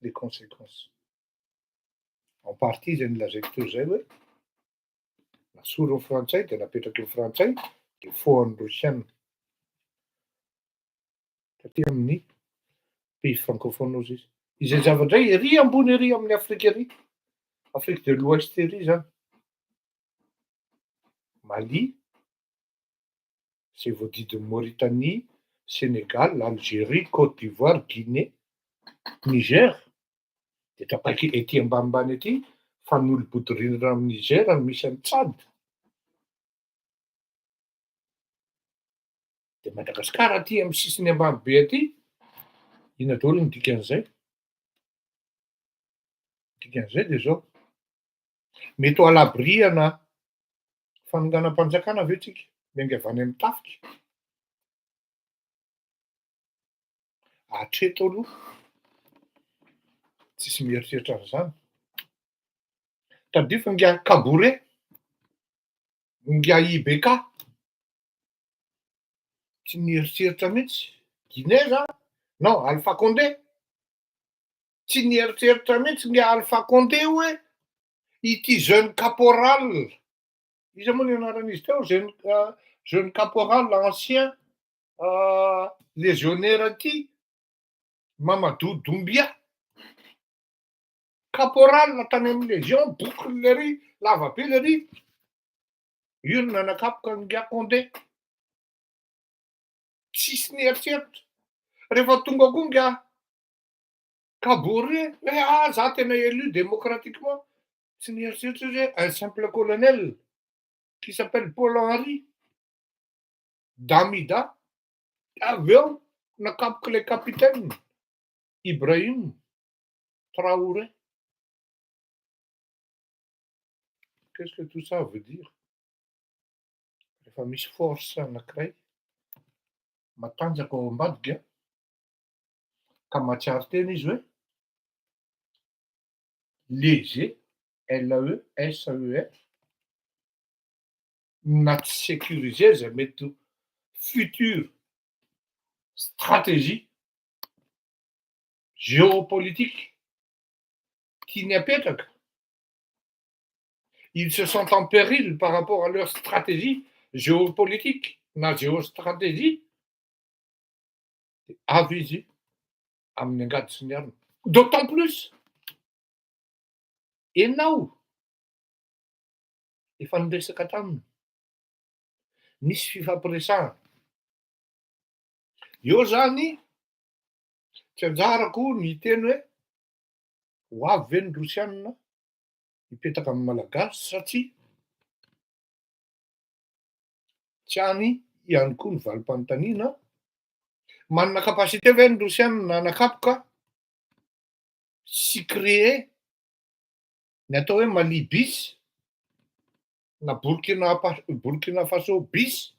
les conséquences? En partie zay nylazaiko teo zay hoe nasoron'ny Frantsay de napetraky ny Frantsay de fohan'ny Rosiana taty amin'ny pays francophone ozy izy. Izay zavadray ery ambony ery amin'ny Afrika ery, Afrique de l'Ouest ery zany, Mali zay voadidin'ny Mauritanie, Sénégal, Algérie, Côte d'Ivoire, Guinée, Niger, de tapaiky ety ambanimbany aty fa ny olo-bodirindrina amy Niger no misy any Tchad, de Madagasikara aty amy sisiny ambany be aty. Ina daholo ny dikan'izay? Dikan'izay de zao: mety ho à l'abri ana fanonganam-panjakana ve tsika miainga avy any amy tafika? Hatreto aloha tsisy mieritreritra an'izany. Tadidio fa nga Kabore, nga I B K tsy nieritreritra mihitsy. Guinée zany, non, Alpha Condé tsy nieritreritra mihitsy nga Alpha Condé hoe ity jeune caporal, iza moa ny anaran'izy teo, jeune caporal, ancien légionnaire ty Mamadou Doumbia, caporal tany amy légion, bokony le ry lava be le ry io no nanakapoka nga Condé. Tsisy nieritreritra. Rehefa tonga koa nga Kabore hoe ah, za tena élu démocratiquement, tsy nieritreritra izy hoe un simple colonel qui s'appelle Paul Henri Damiba avy eo nakapoky le capitaine Ibrahim Traoré. Qu'est-ce que tout ça veut dire? Rehefa misy force anankiray matanjaka ao ambadika ka mahatsiaro tena izy hoe léger, L E S E R, na tsy sécurisé zay mety future stratégie géopolitique tiany apetraka, ils se sentent en péril par rapport à leur stratégie géopolitique na géostratégie, de avy izy amin'ny angady sy ny arina. D'autant plus enao efa niresaka taminy, nisy fifampiresahana eo zany. Tsy anjarako ny teny hoe ho avy ve ny Rosianina hipetaka amy Malagasy, satria tsy any ihany koa ny valim-panontaniana: manana capacité ve ny Rosianina anakapoka sy créer ny atao hoe Mali bis na Burkina Faso bis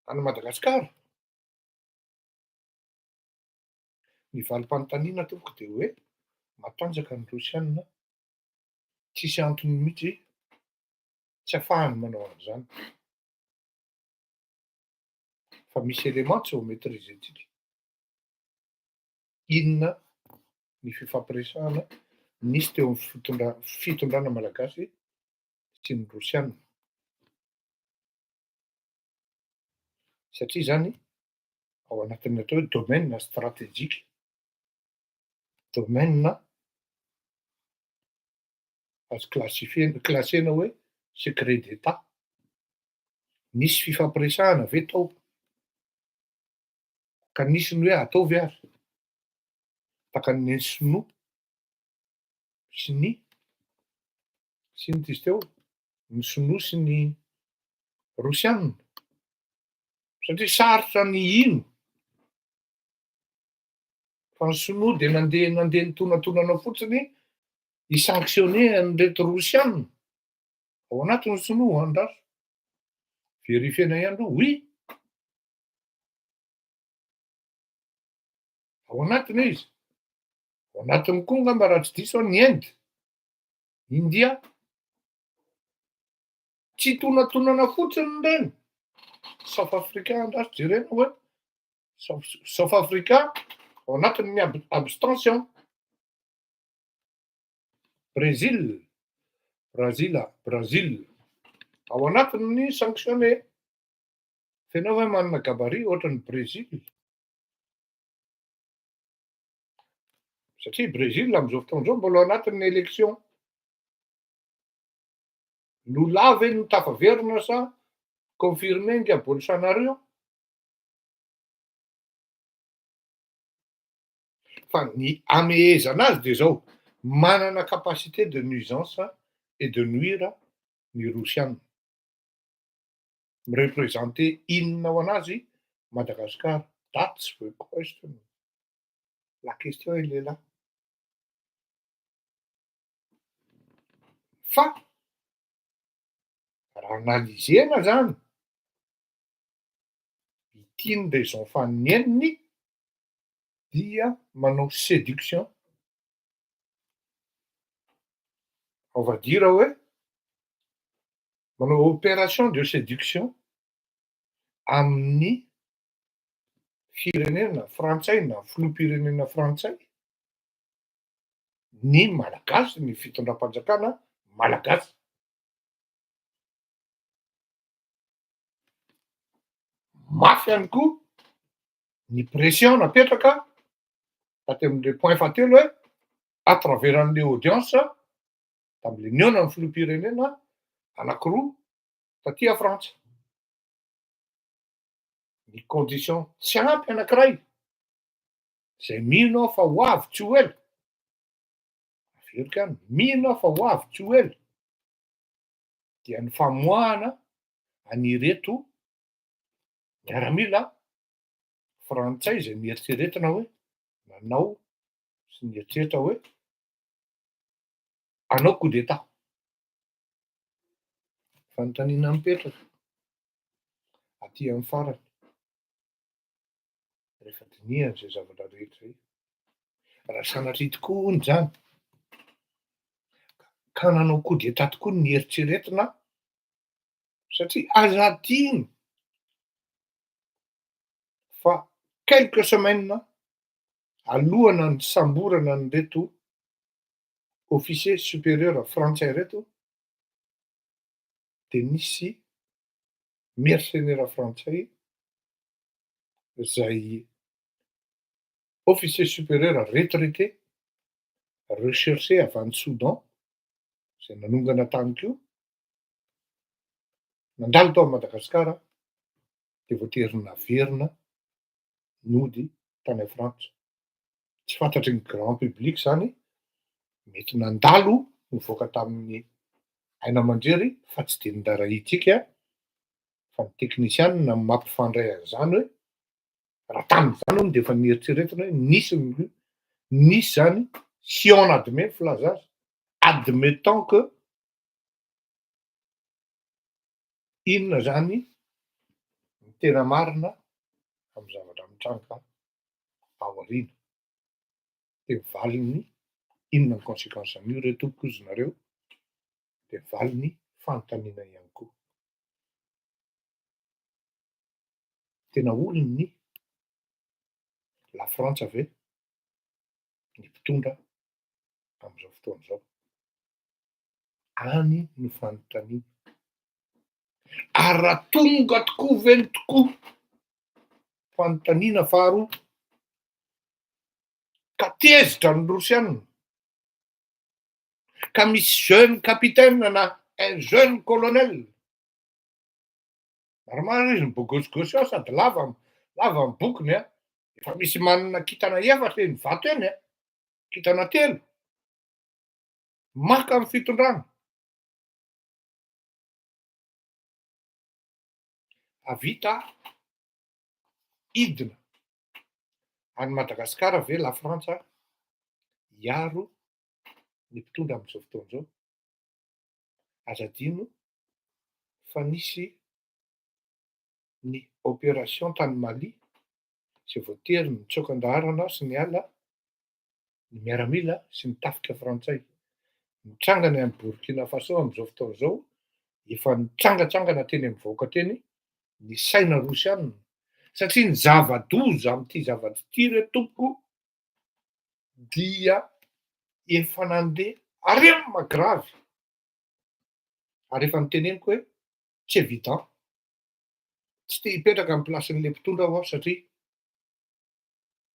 any Madagasikara? Ny valim-panontaniana, tompoko, de hoe matanjaka ny Rosianina, tsisy antony mihitsy tsy ahafahany manao an'izany, fa misy élément tsy ho maîtrisentsika. Inona ny fifampiresahana nisy teo amy fitondrana malagasy sy ny Rosianina? Satria zany ao anatin'ny atao hoe domaine stratégique, domaine azo classifier, classena hoe secret d'état. Nisy fifampiresahana ve tao? Ka nisy ny hoe ataovy ary. Tahaka ny nen'ny sinoa sy ny sy inona izy teo? Ny sinoa sy ny rosiana. Satria sarotra ny hino fa ny sinoa dia nandeha nandeha nitonantonana fotsiny hi-sanctionner an'ireto rosiana. Ao anatin'ny sinoa andraso. Verifier-na ihany aloha, oui. Ao anatiny izy. Ao anatiny koa angamba raha tsy diso aho ny Inde, India. Tsy tonatonana fotsiny ireny. South Africa andraso jerena hoe South Africa ao anatin'ny abstention. Brésil, Brazila, Brazil ao anatin'ny sanctionné. F'enao ve manana gabarit ohatran'i Brésil? Satria Brésil amin'izao fotoana izao mbola ao anatin'ny élection. Lula ve no tafaverina sa confirmé nga Bolsonaro? Fa ny amehezana azy de zao, manana capacité de nuisance et de nuire ny Rosiana. Mi-representer inona ho anazy Madagascar? That's the question. La question elle est là. Fa raha analyser-na zany, ity ny raison fanineniny dia manao séduction, on va dire hoe manao opération de séduction amin'ny firenena frantsay na filoham-pirenena frantsay ny malagasy, ny fitondram-panjakana malagasy. Mafy ihany koa ny pression napetraka taty amin'le point fahatelo hoe à travers an'le audience tam'le nihaona ny filoham-pirenena anankiroa taty a Frantsa. Ny condition tsy ampy anankiray zay mino aho fa ho avy tsy ho ela, averiko ihany, mino aho fa ho avy tsy ho ela, dia ny famoahana an'ireto miaramila frantsay izay nieritreretina hoe nanao sy nieritreritra hoe hanao coup d'état. Fanontaniana mipetraka aty amin'ny farany, rehefa dinihana izay zavatra rehetra izay, raha sanatria tokoa hono izany ka nanao coup d'état tokoa ny nieritreretina satria aza adino fa quelques semaines alohana nisamborana an'ireto officier supérieur frantsay ireto de nisy mercenaire frantsay zay officier supérieur retraité recherché avy any Soudan zay nanongana tany koa nandalo tao Madagasikara de voatery naverina nody tany Frantsa. Tsy fantatry ny grand public zany, mety nandalo nivoaka tamin'ny haino aman-jery fa tsy de niraharahiantsika fa ny teknisianina no mampifandray an'izany hoe raha tamin'izany hono de efa nieritreretina hoe nisy ny nisy zany si on admet filaza azy, admettant que inona zany ny tena marina amin'ny zavatra mitranga ao aoriana. De valiny inona ny conséquence an'io re tompoko ozy nareo, de valiny fanontaniana ihany koa. Tena olon'ny la Frantsa ve ny mpitondra amin'izao fotoana izao? Any no fanontaniana. Ary raha tonga tokoa ve ny tokoa? Fanontaniana faharoa. Ka tezitra ny Rosiana. Ka misy jeune capitaine na un jeune colonel. Maromaro izy ny bogôsigôsy ao sady lava lava ny bokony a. Efa misy manana kintana efatra eny Ivato eny a, kintana telo. Maka ny fitondrana. Havita hidina any Madagasikara ve Lafrantsa hiaro ny mpitondra amin'izao fotoana izao? Aza adino fa nisy ny opération tany Mali izay voatery nitsoaka an-daharana sy niala ny miaramila sy ny tafika frantsay. Mitranga ny any Burkina Faso amin'izao fotoana izao, efa nitsangatsangana teny amin'ny vahoaka teny ny saina rosiana satria ny zava-doza amin'ity zavatra ity re tompoko dia efa nandeha arema gravy ary efa noteneniko hoe tsy évident, tsy te hipetraka amin'ny place-n'ilay mpitondra aho satria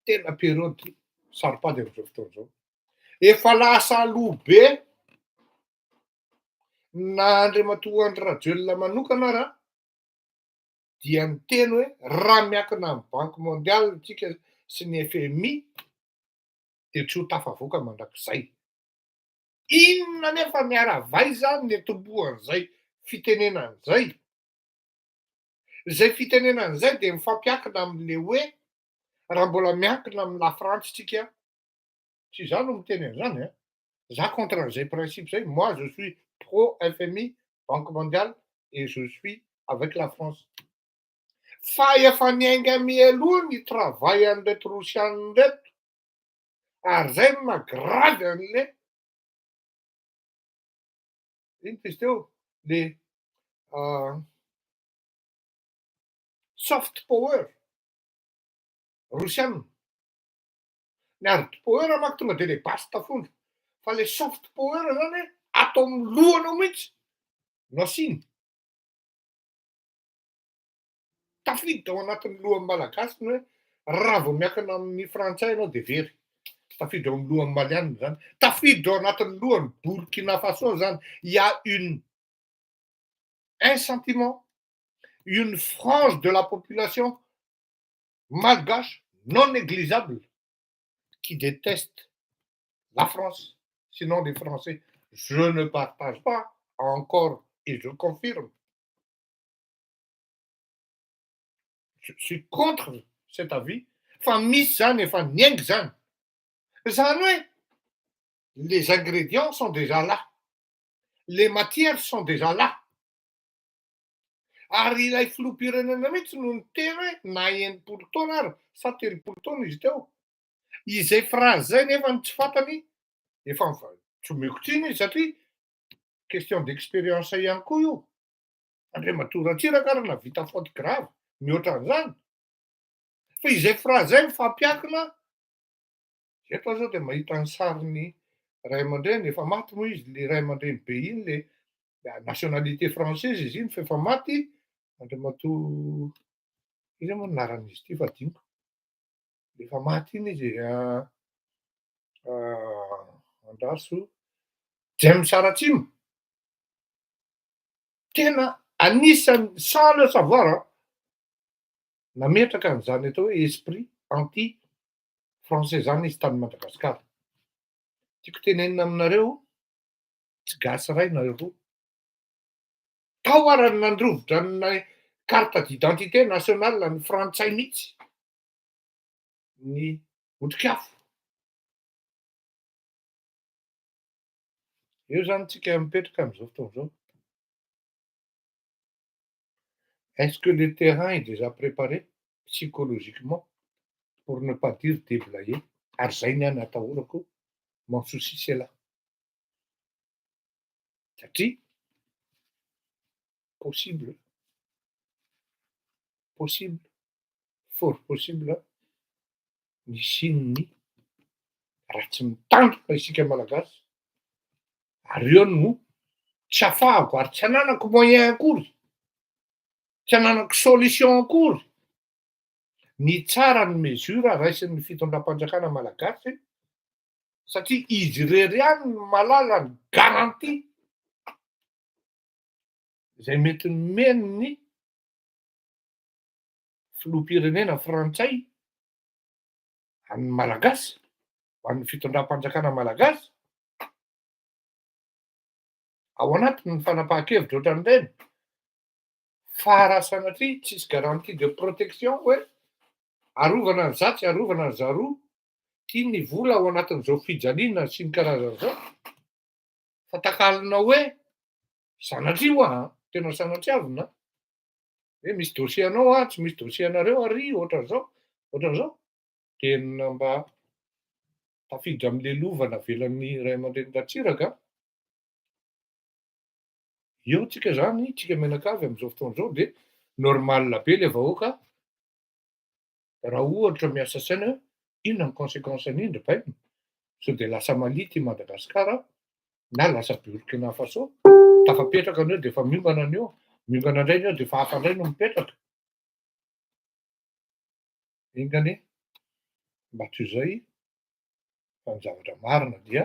tena période saropady amin'izao fotoana izao. Efa lasa aloha be na Andriamatoa Andry Rajoelina manokana ara dia niteny hoe raha miankina amin'ny Banque mondiale tsika sy ny FMI dia tsy ho tafavoaka mandrakizay. Inona anefa ny ara-vaiza niatombohan'izay fitenenana izay? Izay fitenenana izay dia mifampiankina amin'ilay hoe raha mbola miankina amin'ny Lafrantsa tsika, tsy izaho no miteny an'izany an, za contre an'izay principe izay, moi je suis pro FMI, Banque mondiale et je suis avec la France. Fa efa niainga mialoha ny travail an'ireto Rosiana ireto ary zay no maha grave an'le ino izy teo le soft power rosiana. Ny hard power manko tonga de le basy tafondro fa le soft power zany ato amin'ny lohanao mihitsy no asiany. Tafiditra ao anatin'ny lohan'ny Malagasy ny hoe raha vao miankina amin'ny Frantsay ianao dia very. Tafiditra ao amin'ny lohan'ny Maliana izany. Tafiditra ao anatin'ny lohan'ny Burkina Faso izany. Il y a une un sentiment, une frange de la population malgache non négligeable qui déteste la France, sinon les Français. Je ne partage pas encore et je confirme. Je suis contre cet avis fa misy zany efa niainga zany. Zany hoe les ingrédients sont déjà là, les matières sont déjà là. Ary ilay filoham-pirenena mihitsy no niteny hoe na 60 taona ary sa 30 taona izy teo. Izay phrase zay nefa ny tsy fantany efa tsy omeko tsiny izy satria question d'expérience ihany koa io. Andriamatoa Ratsiraka ary nahavita faute grave mihoatra an'izany. Fa izay phrase zay mifampiankina, eto aho zao de mahita ny sarin'ny ray aman-dreny, efa maty moa izy le ray aman-dreny be iny le nationalité française izy iny fa efa maty Andriamatoa iza moa ny anaran'izy ity fa adinoko, efa maty iny izy andraso James Ratsima. Tena anisan'ny sans le savoir an, nametraka an'izany atao hoe esprit anti français zany izy tany Madagasikara. Tiako tenenina aminareo, tsy gasy ray na roa. Tao ara ny nandrovitra ny carte d'identité nationale ny frantsay mihitsy ny otrikafo. Eo zany tsika mipetraka am'izao fotoana izao. Est-ce que le terrain est déjà préparé psychologiquement pour ne pas dire déblayé? Ary zay ny any atahorako, mon souci c'est là. Satria possible, possible, fort possible nisian'ny raha tsy mitandrina isika malagasy ary eo no tsy afahako ary tsy ananako moyen akory, tsy ananako solution akory. Ny tsara ny mesure raisin'ny fitondram-panjakana malagasy satria izy irery ihany no mahalala ny garantie zay mety nomeny. filoham-pirenena frantsay an'ny Malagasy, ho an'ny fitondram-panjakana malagasy, ao anatin'ny fanapahan-kevitra ohatran'ireny, fa raha sanatria tsisy garantie de protection hoe arovana ny zatsy, arovana ny zaroa, tia ny vola ao anatin'izao fijaliana sy ny karazany zao, fa takalonao hoe sanatria hoa an, tena sanatriavina an, hoe misy dossier anao aho, tsy misy dossier anareo ary ohatran'izao, ohatran'izao, tena mba tafiditra amin'le lova navelan'ny ray aman-dreny Ratsiraka an. Eo tsika zany, tsika mianakavy amin'izao fotoana izao de normal be le vahoaka raha ohatra miasa saina hoe inona ny consequence an'iny ry baina? Sao de lasa Mali ty Madagasikara na lasa Burkina Faso, tafapetraka ny eo de efa miongana ny eo, miongana indray ny eo de efa hafa indray no mipetraka. Enga anie mba tsy ho izay fa ny zavatra marina dia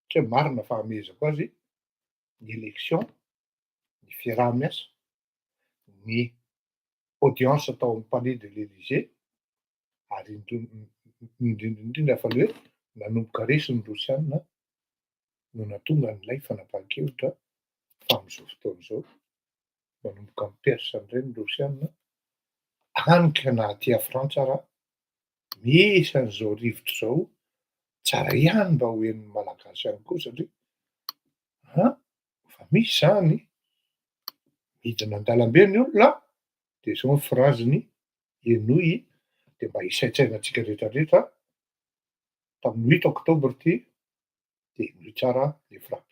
tsy hoe marina fa hamehezako azy ny élection, ny fiaraha-miasa, ny audience tao amin'ny palais de l'Elysée ary indrindra indrindra fa le hoe nanomboka resy ny Rosiana no nahatonga an'ilay fanapahan-kevitra fa amin'izao fotoana izao manomboka mi-perce indray ny Rosiana, hany ka na aty Frantsa ara misy an'izao rivotra izao, tsara ihany mba ho henon'ny Malagasy ihany koa satria an, efa misy izany, midina an-dalambe ny olona de izao ny phrase-ny henoy de mba hisaintsainantsika rehetra rehetra tamin'ny huit octobre ity de henoy tsara le frappe.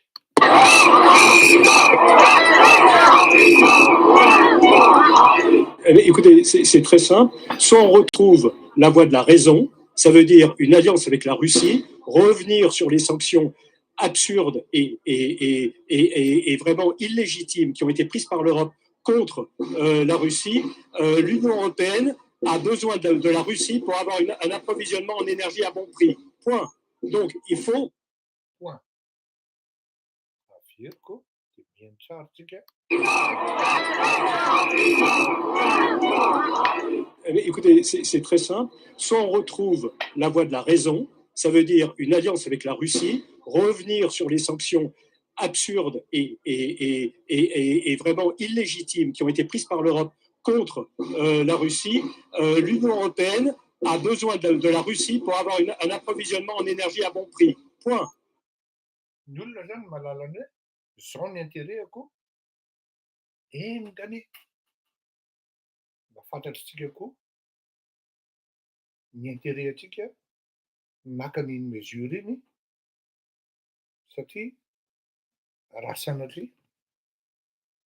Eh bien, écoutez, c'est très simple. Soit on retrouve la voie de la raison, ça veut dire une alliance avec la Russie, revenir sur les sanctions absurdes et, et, et, et vraiment illégitimes qui ont été prises par l'Europe contre euh, la Russie. Euh, L'Union européenne a besoin de, de la Russie pour avoir une, un approvisionnement en énergie à bon prix. Point. Donc, il faut. Point. Averiko de mihaino tsara tsika. Eh bien, écoutez, c'est très simple. Soit on retrouve la voie de la raison, ça veut dire une alliance avec la Russie, revenir sur les sanctions absurdes et, et, et, et vraiment illégitimes qui ont été prises par l'Europe contre euh, la Russie. Euh, L'Union européenne a besoin de, de la Russie pour avoir une, un approvisionnement en énergie à bon prix. Point. Ny olona zany mahalala ny hoe zao ny intérêt-ko, enga anie mba fantatritsika koa ny intérêt-ntsika naka an'iny mesure iny satria raha sanatria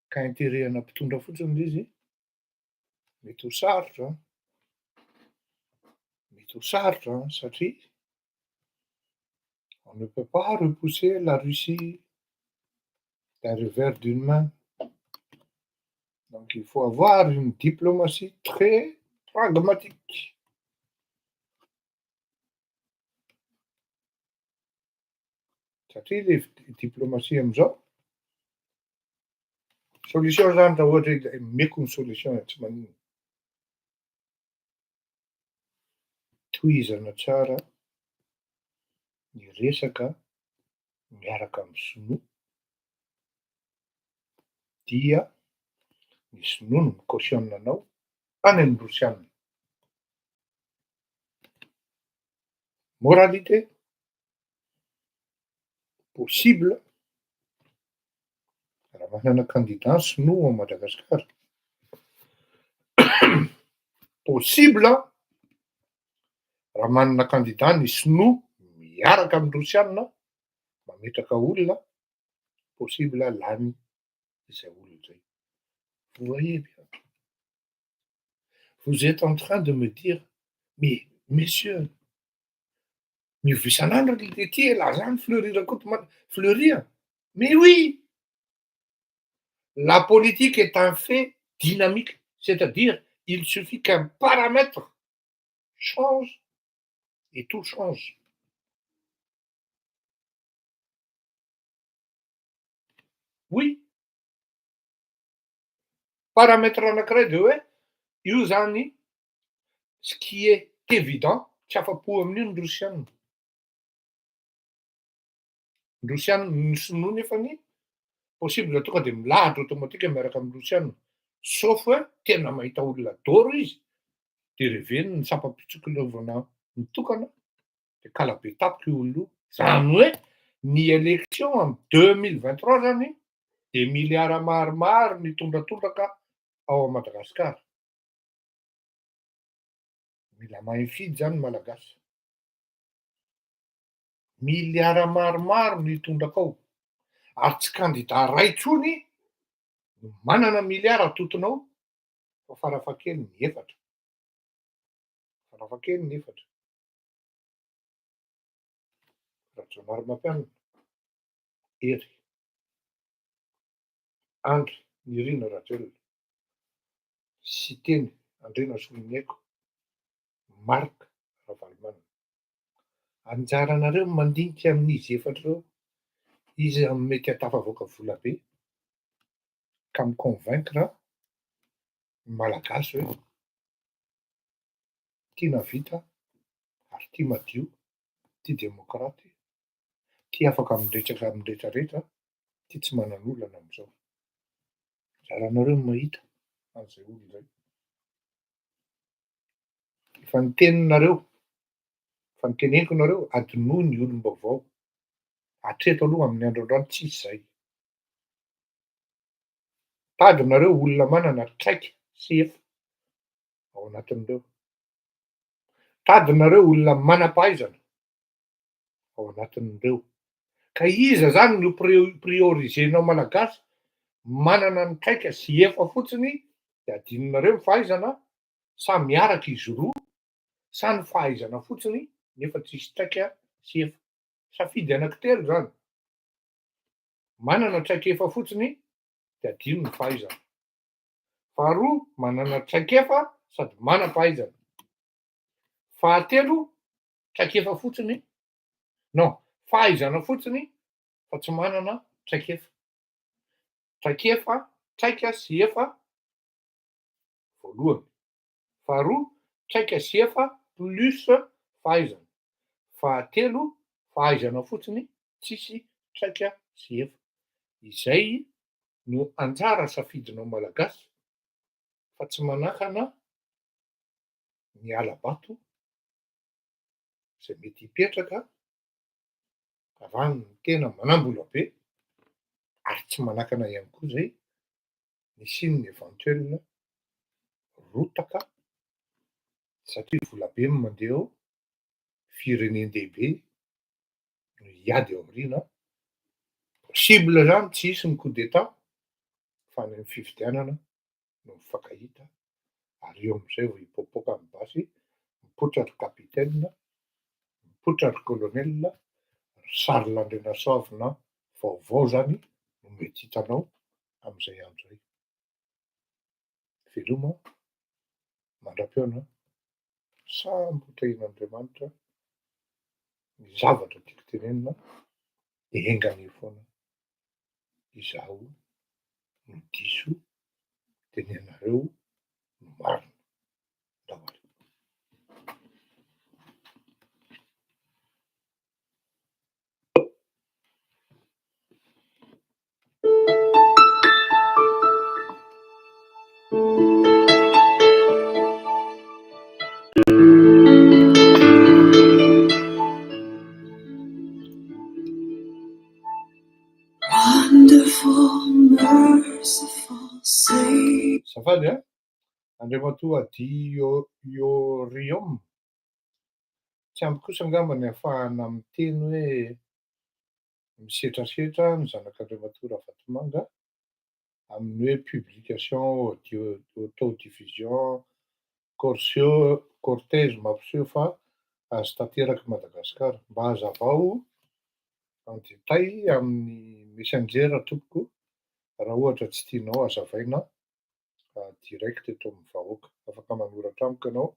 ka intérêt ana mpitondra fotsiny le izy mety ho sarotra an, mety ho sarotra an satria on ne peut pas repousser la Russie d'un revers d'une main. Donc il faut avoir une diplomatie très pragmatique. Satria le diplomatie amizao, solution zany raha ohatra hoe omeko ny solution e, tsy maninona. Tohizana tsara ny resaka miaraka amin'ny sinoa dia ny sinoa no mi-cautionne anao any amin'ny rosiana. Moralité, possible raha manana candidat ny sinoa ao Madagasikara, possible raha manana candidat ny sinoa miaraka amin'ny rosiana mametraka olona, possible lany izay olona izay. Vous voyez bien. Vous êtes en train de me dire, mais messieurs, miova isan'andro ry letia e, laha zany Fleury Rakotomanana, Fleury a! Mais oui! La politique est un fait dynamique, c'est-à-dire il suffit qu'un paramètre change et tout change. Oui! Paramètre anankiray de hoe. Io zany ce qui est évident, tsy afa-po amin'io ny Rosiana. Ny Rosiana, ny Sinoa nefany possible tonga de milahatra automatique miaraka amin'ny Rosiana, sauf hoe tena mahita olona doro izy de reveny ny sampam-pitsikilovana mitokana de kalabe tampoka io olona io. Zany hoe ny élection amy 2023 zany de milliard maromaro ny tondratondraka ao Madagasikara. Mila mahay mifidy zany ny Malagasy. Milliard maromaro no hitondraka ao ary tsy kandida ray intsony no manana milliard atotonao fa farafahakeliny efatra. Farafahakeliny efatra. Rajaonarimampianina, Hery, Andry Nirina Rajoelina, Siteny Andrianasoloniaiko, Marc Ravalomanana. Anjaranareo ny mandinika amin'izy efatra ireo, iza no mety hahatafavoaka vola be ka mi-convaincre ny Malagasy hoe tia nahavita ary tia madio, tia demokraty, tia afaka miresaka amin'ny rehetrarehetra, tia tsy manan'olana amin'izao. Anjaranareo ny mahita an'izay olona izay. Efa niteninareo, efa niteneniko nareo, adinoy ny olom-baovao. Hatreto aloha amin'ny andro androany tsisy izay. Tadinareo olona manana traika sy efa ao anatin'ireo. Tadinareo olona manam-pahaizana ao anatin'ireo. Ka iza zany no prioriser-nao Malagasy manana ny traika sy efa fotsiny de adinonareo ny fahaizana sa miaraka izy roa sa ny fahaizana fotsiny nefa tsisy traika sy efa. Safidy anankitelo zany. Manana traikefa fotsiny de adino ny fahaizana. Faharoa, manana traikefa sady manam-pahaizana. Fahatelo, traikefa fotsiny, non, fahaizana fotsiny fa tsy manana traikefa. Traikefa, traika sy efa voalohany. Faharoa, traika sy efa plus fahaizana. Fahatelo, fahaizana fotsiny tsisy traika sy efa. Izay no anjara safidinao Malagasy fa tsy manakana ny hala-bato izay mety hipetraka raha ny tena manam-bola be ary tsy manakana ihany koa izay ny signe éventuel rotaka satria volabe no mandeha ao, firenen-dehibe no hiady ao aoriana. Possible zany tsy hisy ny coup d'état fa any amin'ny fifidianana no mifankahita ary eo amin'izay vao hipoapoaka ny basy, mipoitra ry capitaine, mipoitra ry colonel, ry Charles Andrianasoavina vaovao zany no mety hitanao amin'izay andro izay. Veloma mandra-pihaona, samy ho tahian'Andriamanitra ny zavatra tiako tenenina dia enga anie foana izaho no diso dia ny anareo no marina. Ndao ary. Azafady a, Andriamatoa Adi Iorium, tsy ampy kosa angamba ny ahafahana miteny hoe misetrasetra ny zanak'Andriamatoa Ravatomanga amin'ny hoe publication audio autodiffusion corsio cortège mampiseho fa azo tanteraka i Madagasikara. Mba hazavao en détail amin'ny messenger tompoko raha ohatra tsy tianao hazavaina direct eto amin'ny vahoaka. Afaka manoratra amiko ianao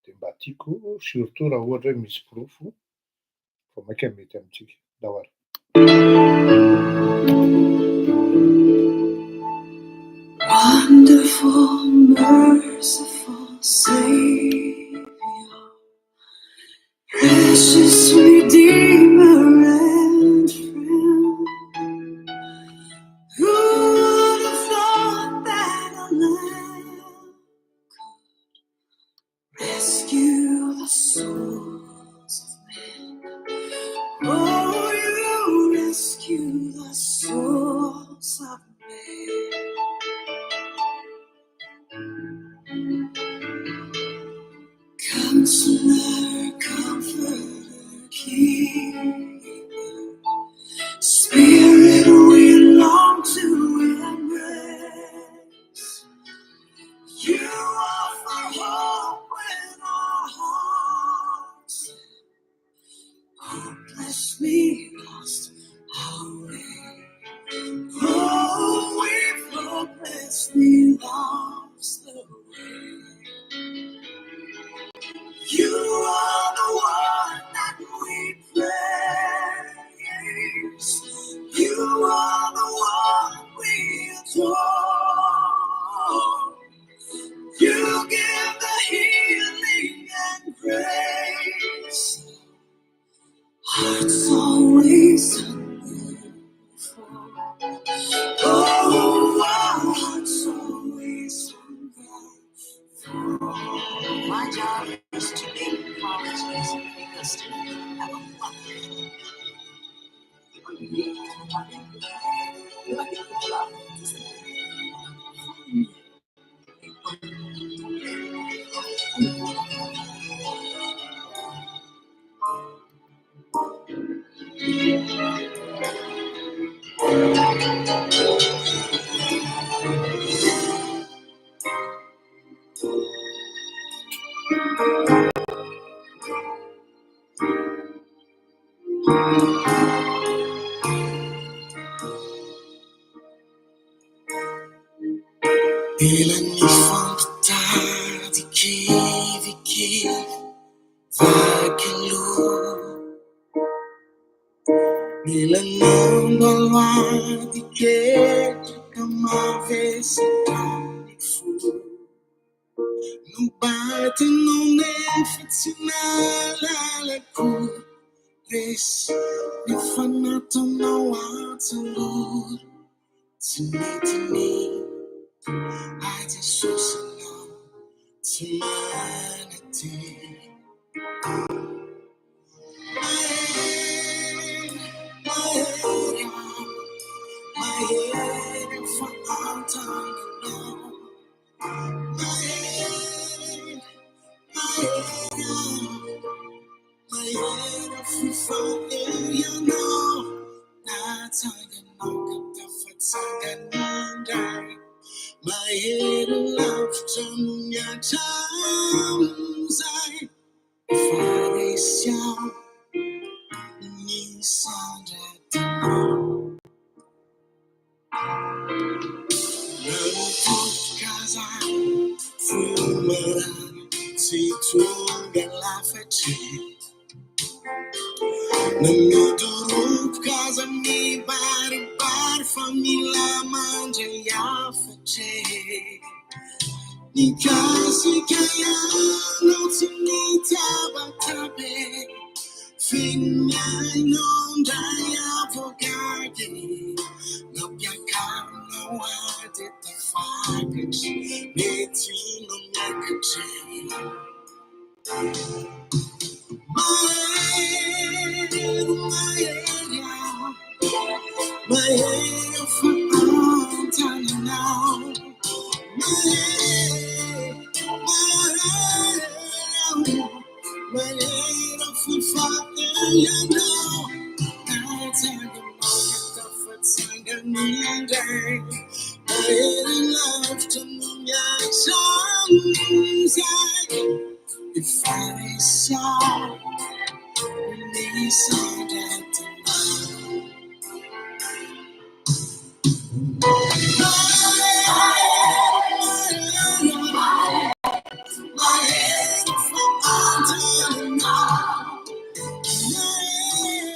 dia mba tiako surtout raha ohatra hoe misy porofo vao mainka mety amintsika. Ndao ary. Merciful, merciful Savior, precious Redeemer and friend. Who would have thought that a lamb could rescue the souls of men? Oh, you rescue the souls of men. Counselor, comforter, keeper, Spirit we long to embrace. You offer hope when our hearts hopelessly lost our way. Oh, we've hopelessly lost the way. You are the one that we praise. You are the one we adore. You give the healing and grace. Hearts always hunger for. Oh, our hearts always hunger for. My job is to make college easy because students have a lot. Ela nifampitady kivikivy vaky loha. Mila nambaloady ketraka mavesatra ny fo. Nobatinao nefa tsy nahalalako resy nefa nataonao an-tsalora. Tsy mety ny ahy Jesosy anao tsy manatena. Mahery, mahery aho, mahery fa an-tananao. Mahery, mahery aho, mahery fifahery-anao. Natsanganao ka tafatsangana indray. Mahery lavitra noho ny hatramin'izay. Fa resy aho ny sandratinao. Na mitodika aza fo marary tsy tonga lafatra. Na midoroboka aza mibaribary fa mila mandray hafatra. Nikasika ianao tsy nitabataba. Feno ny ainao indray avoakake. Nampiakarinao ady tafakatra. Mety no miakatra. Mahery, mahery aho, mahery fa an-tananao. Mahery, mahery aho, mahery fifahery-anao. Natsanganao ka tafatsangana indray. Mahery lavitra noho ny hatramin'izay. Efa resy aho ny sandratinao. Mahery fa an-tananao. Mahery,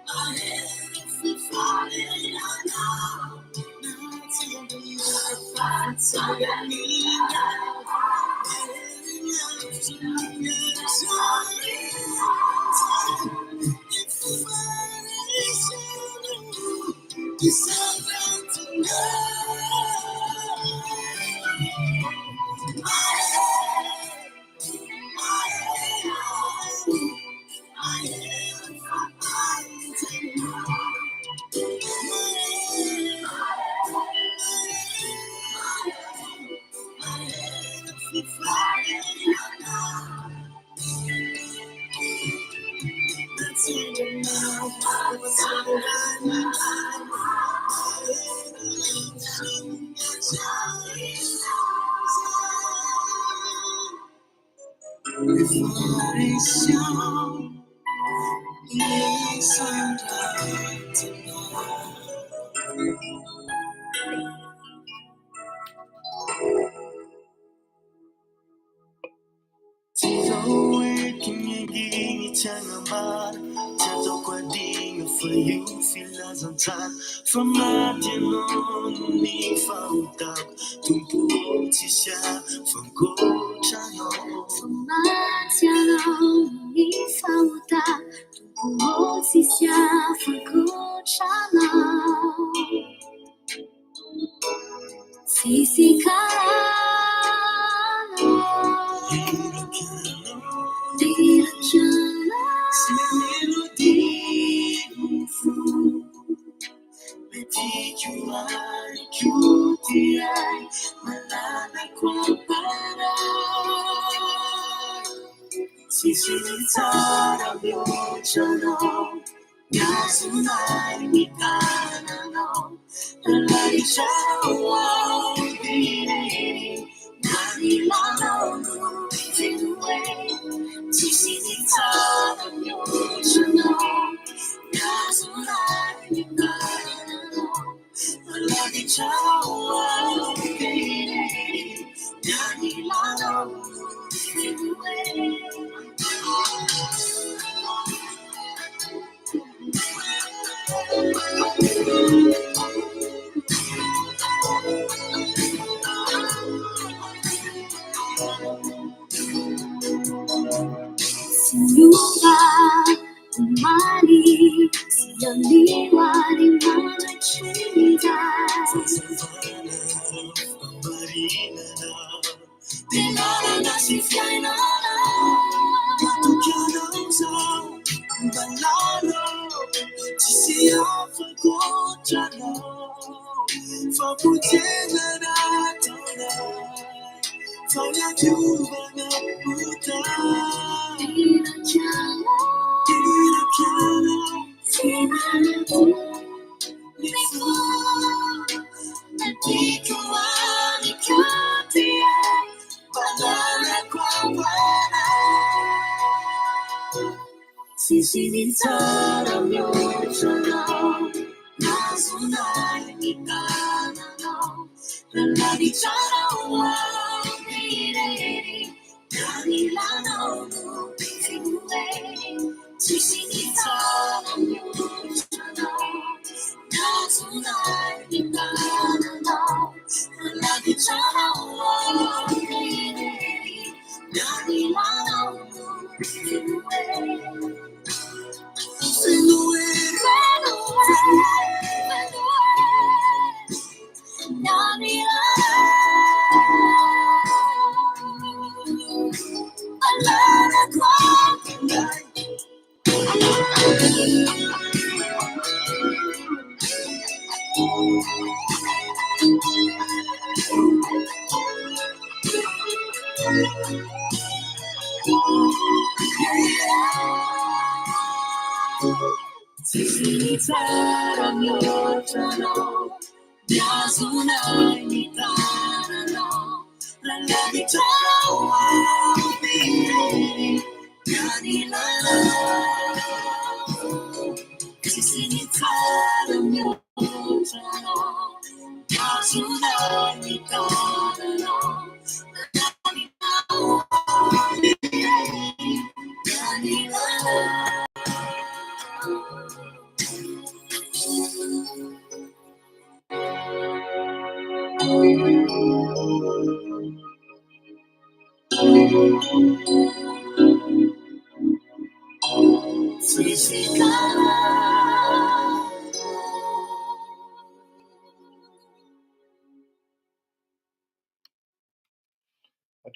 mahery fifahery-anao.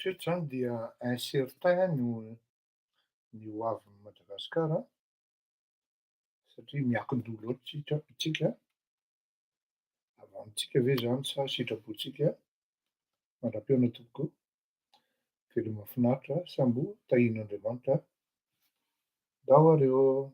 Hatreto zany dia incertain no ny ho avin'i Madagasikara satria miankin-doha loatra tsika tsika. Avy amintsika ve zany sa sitrapontsika? Mandra-pihaona tompoko. Veloma finaritra, sambo tahian'Andriamanitra. Ndao ary ô.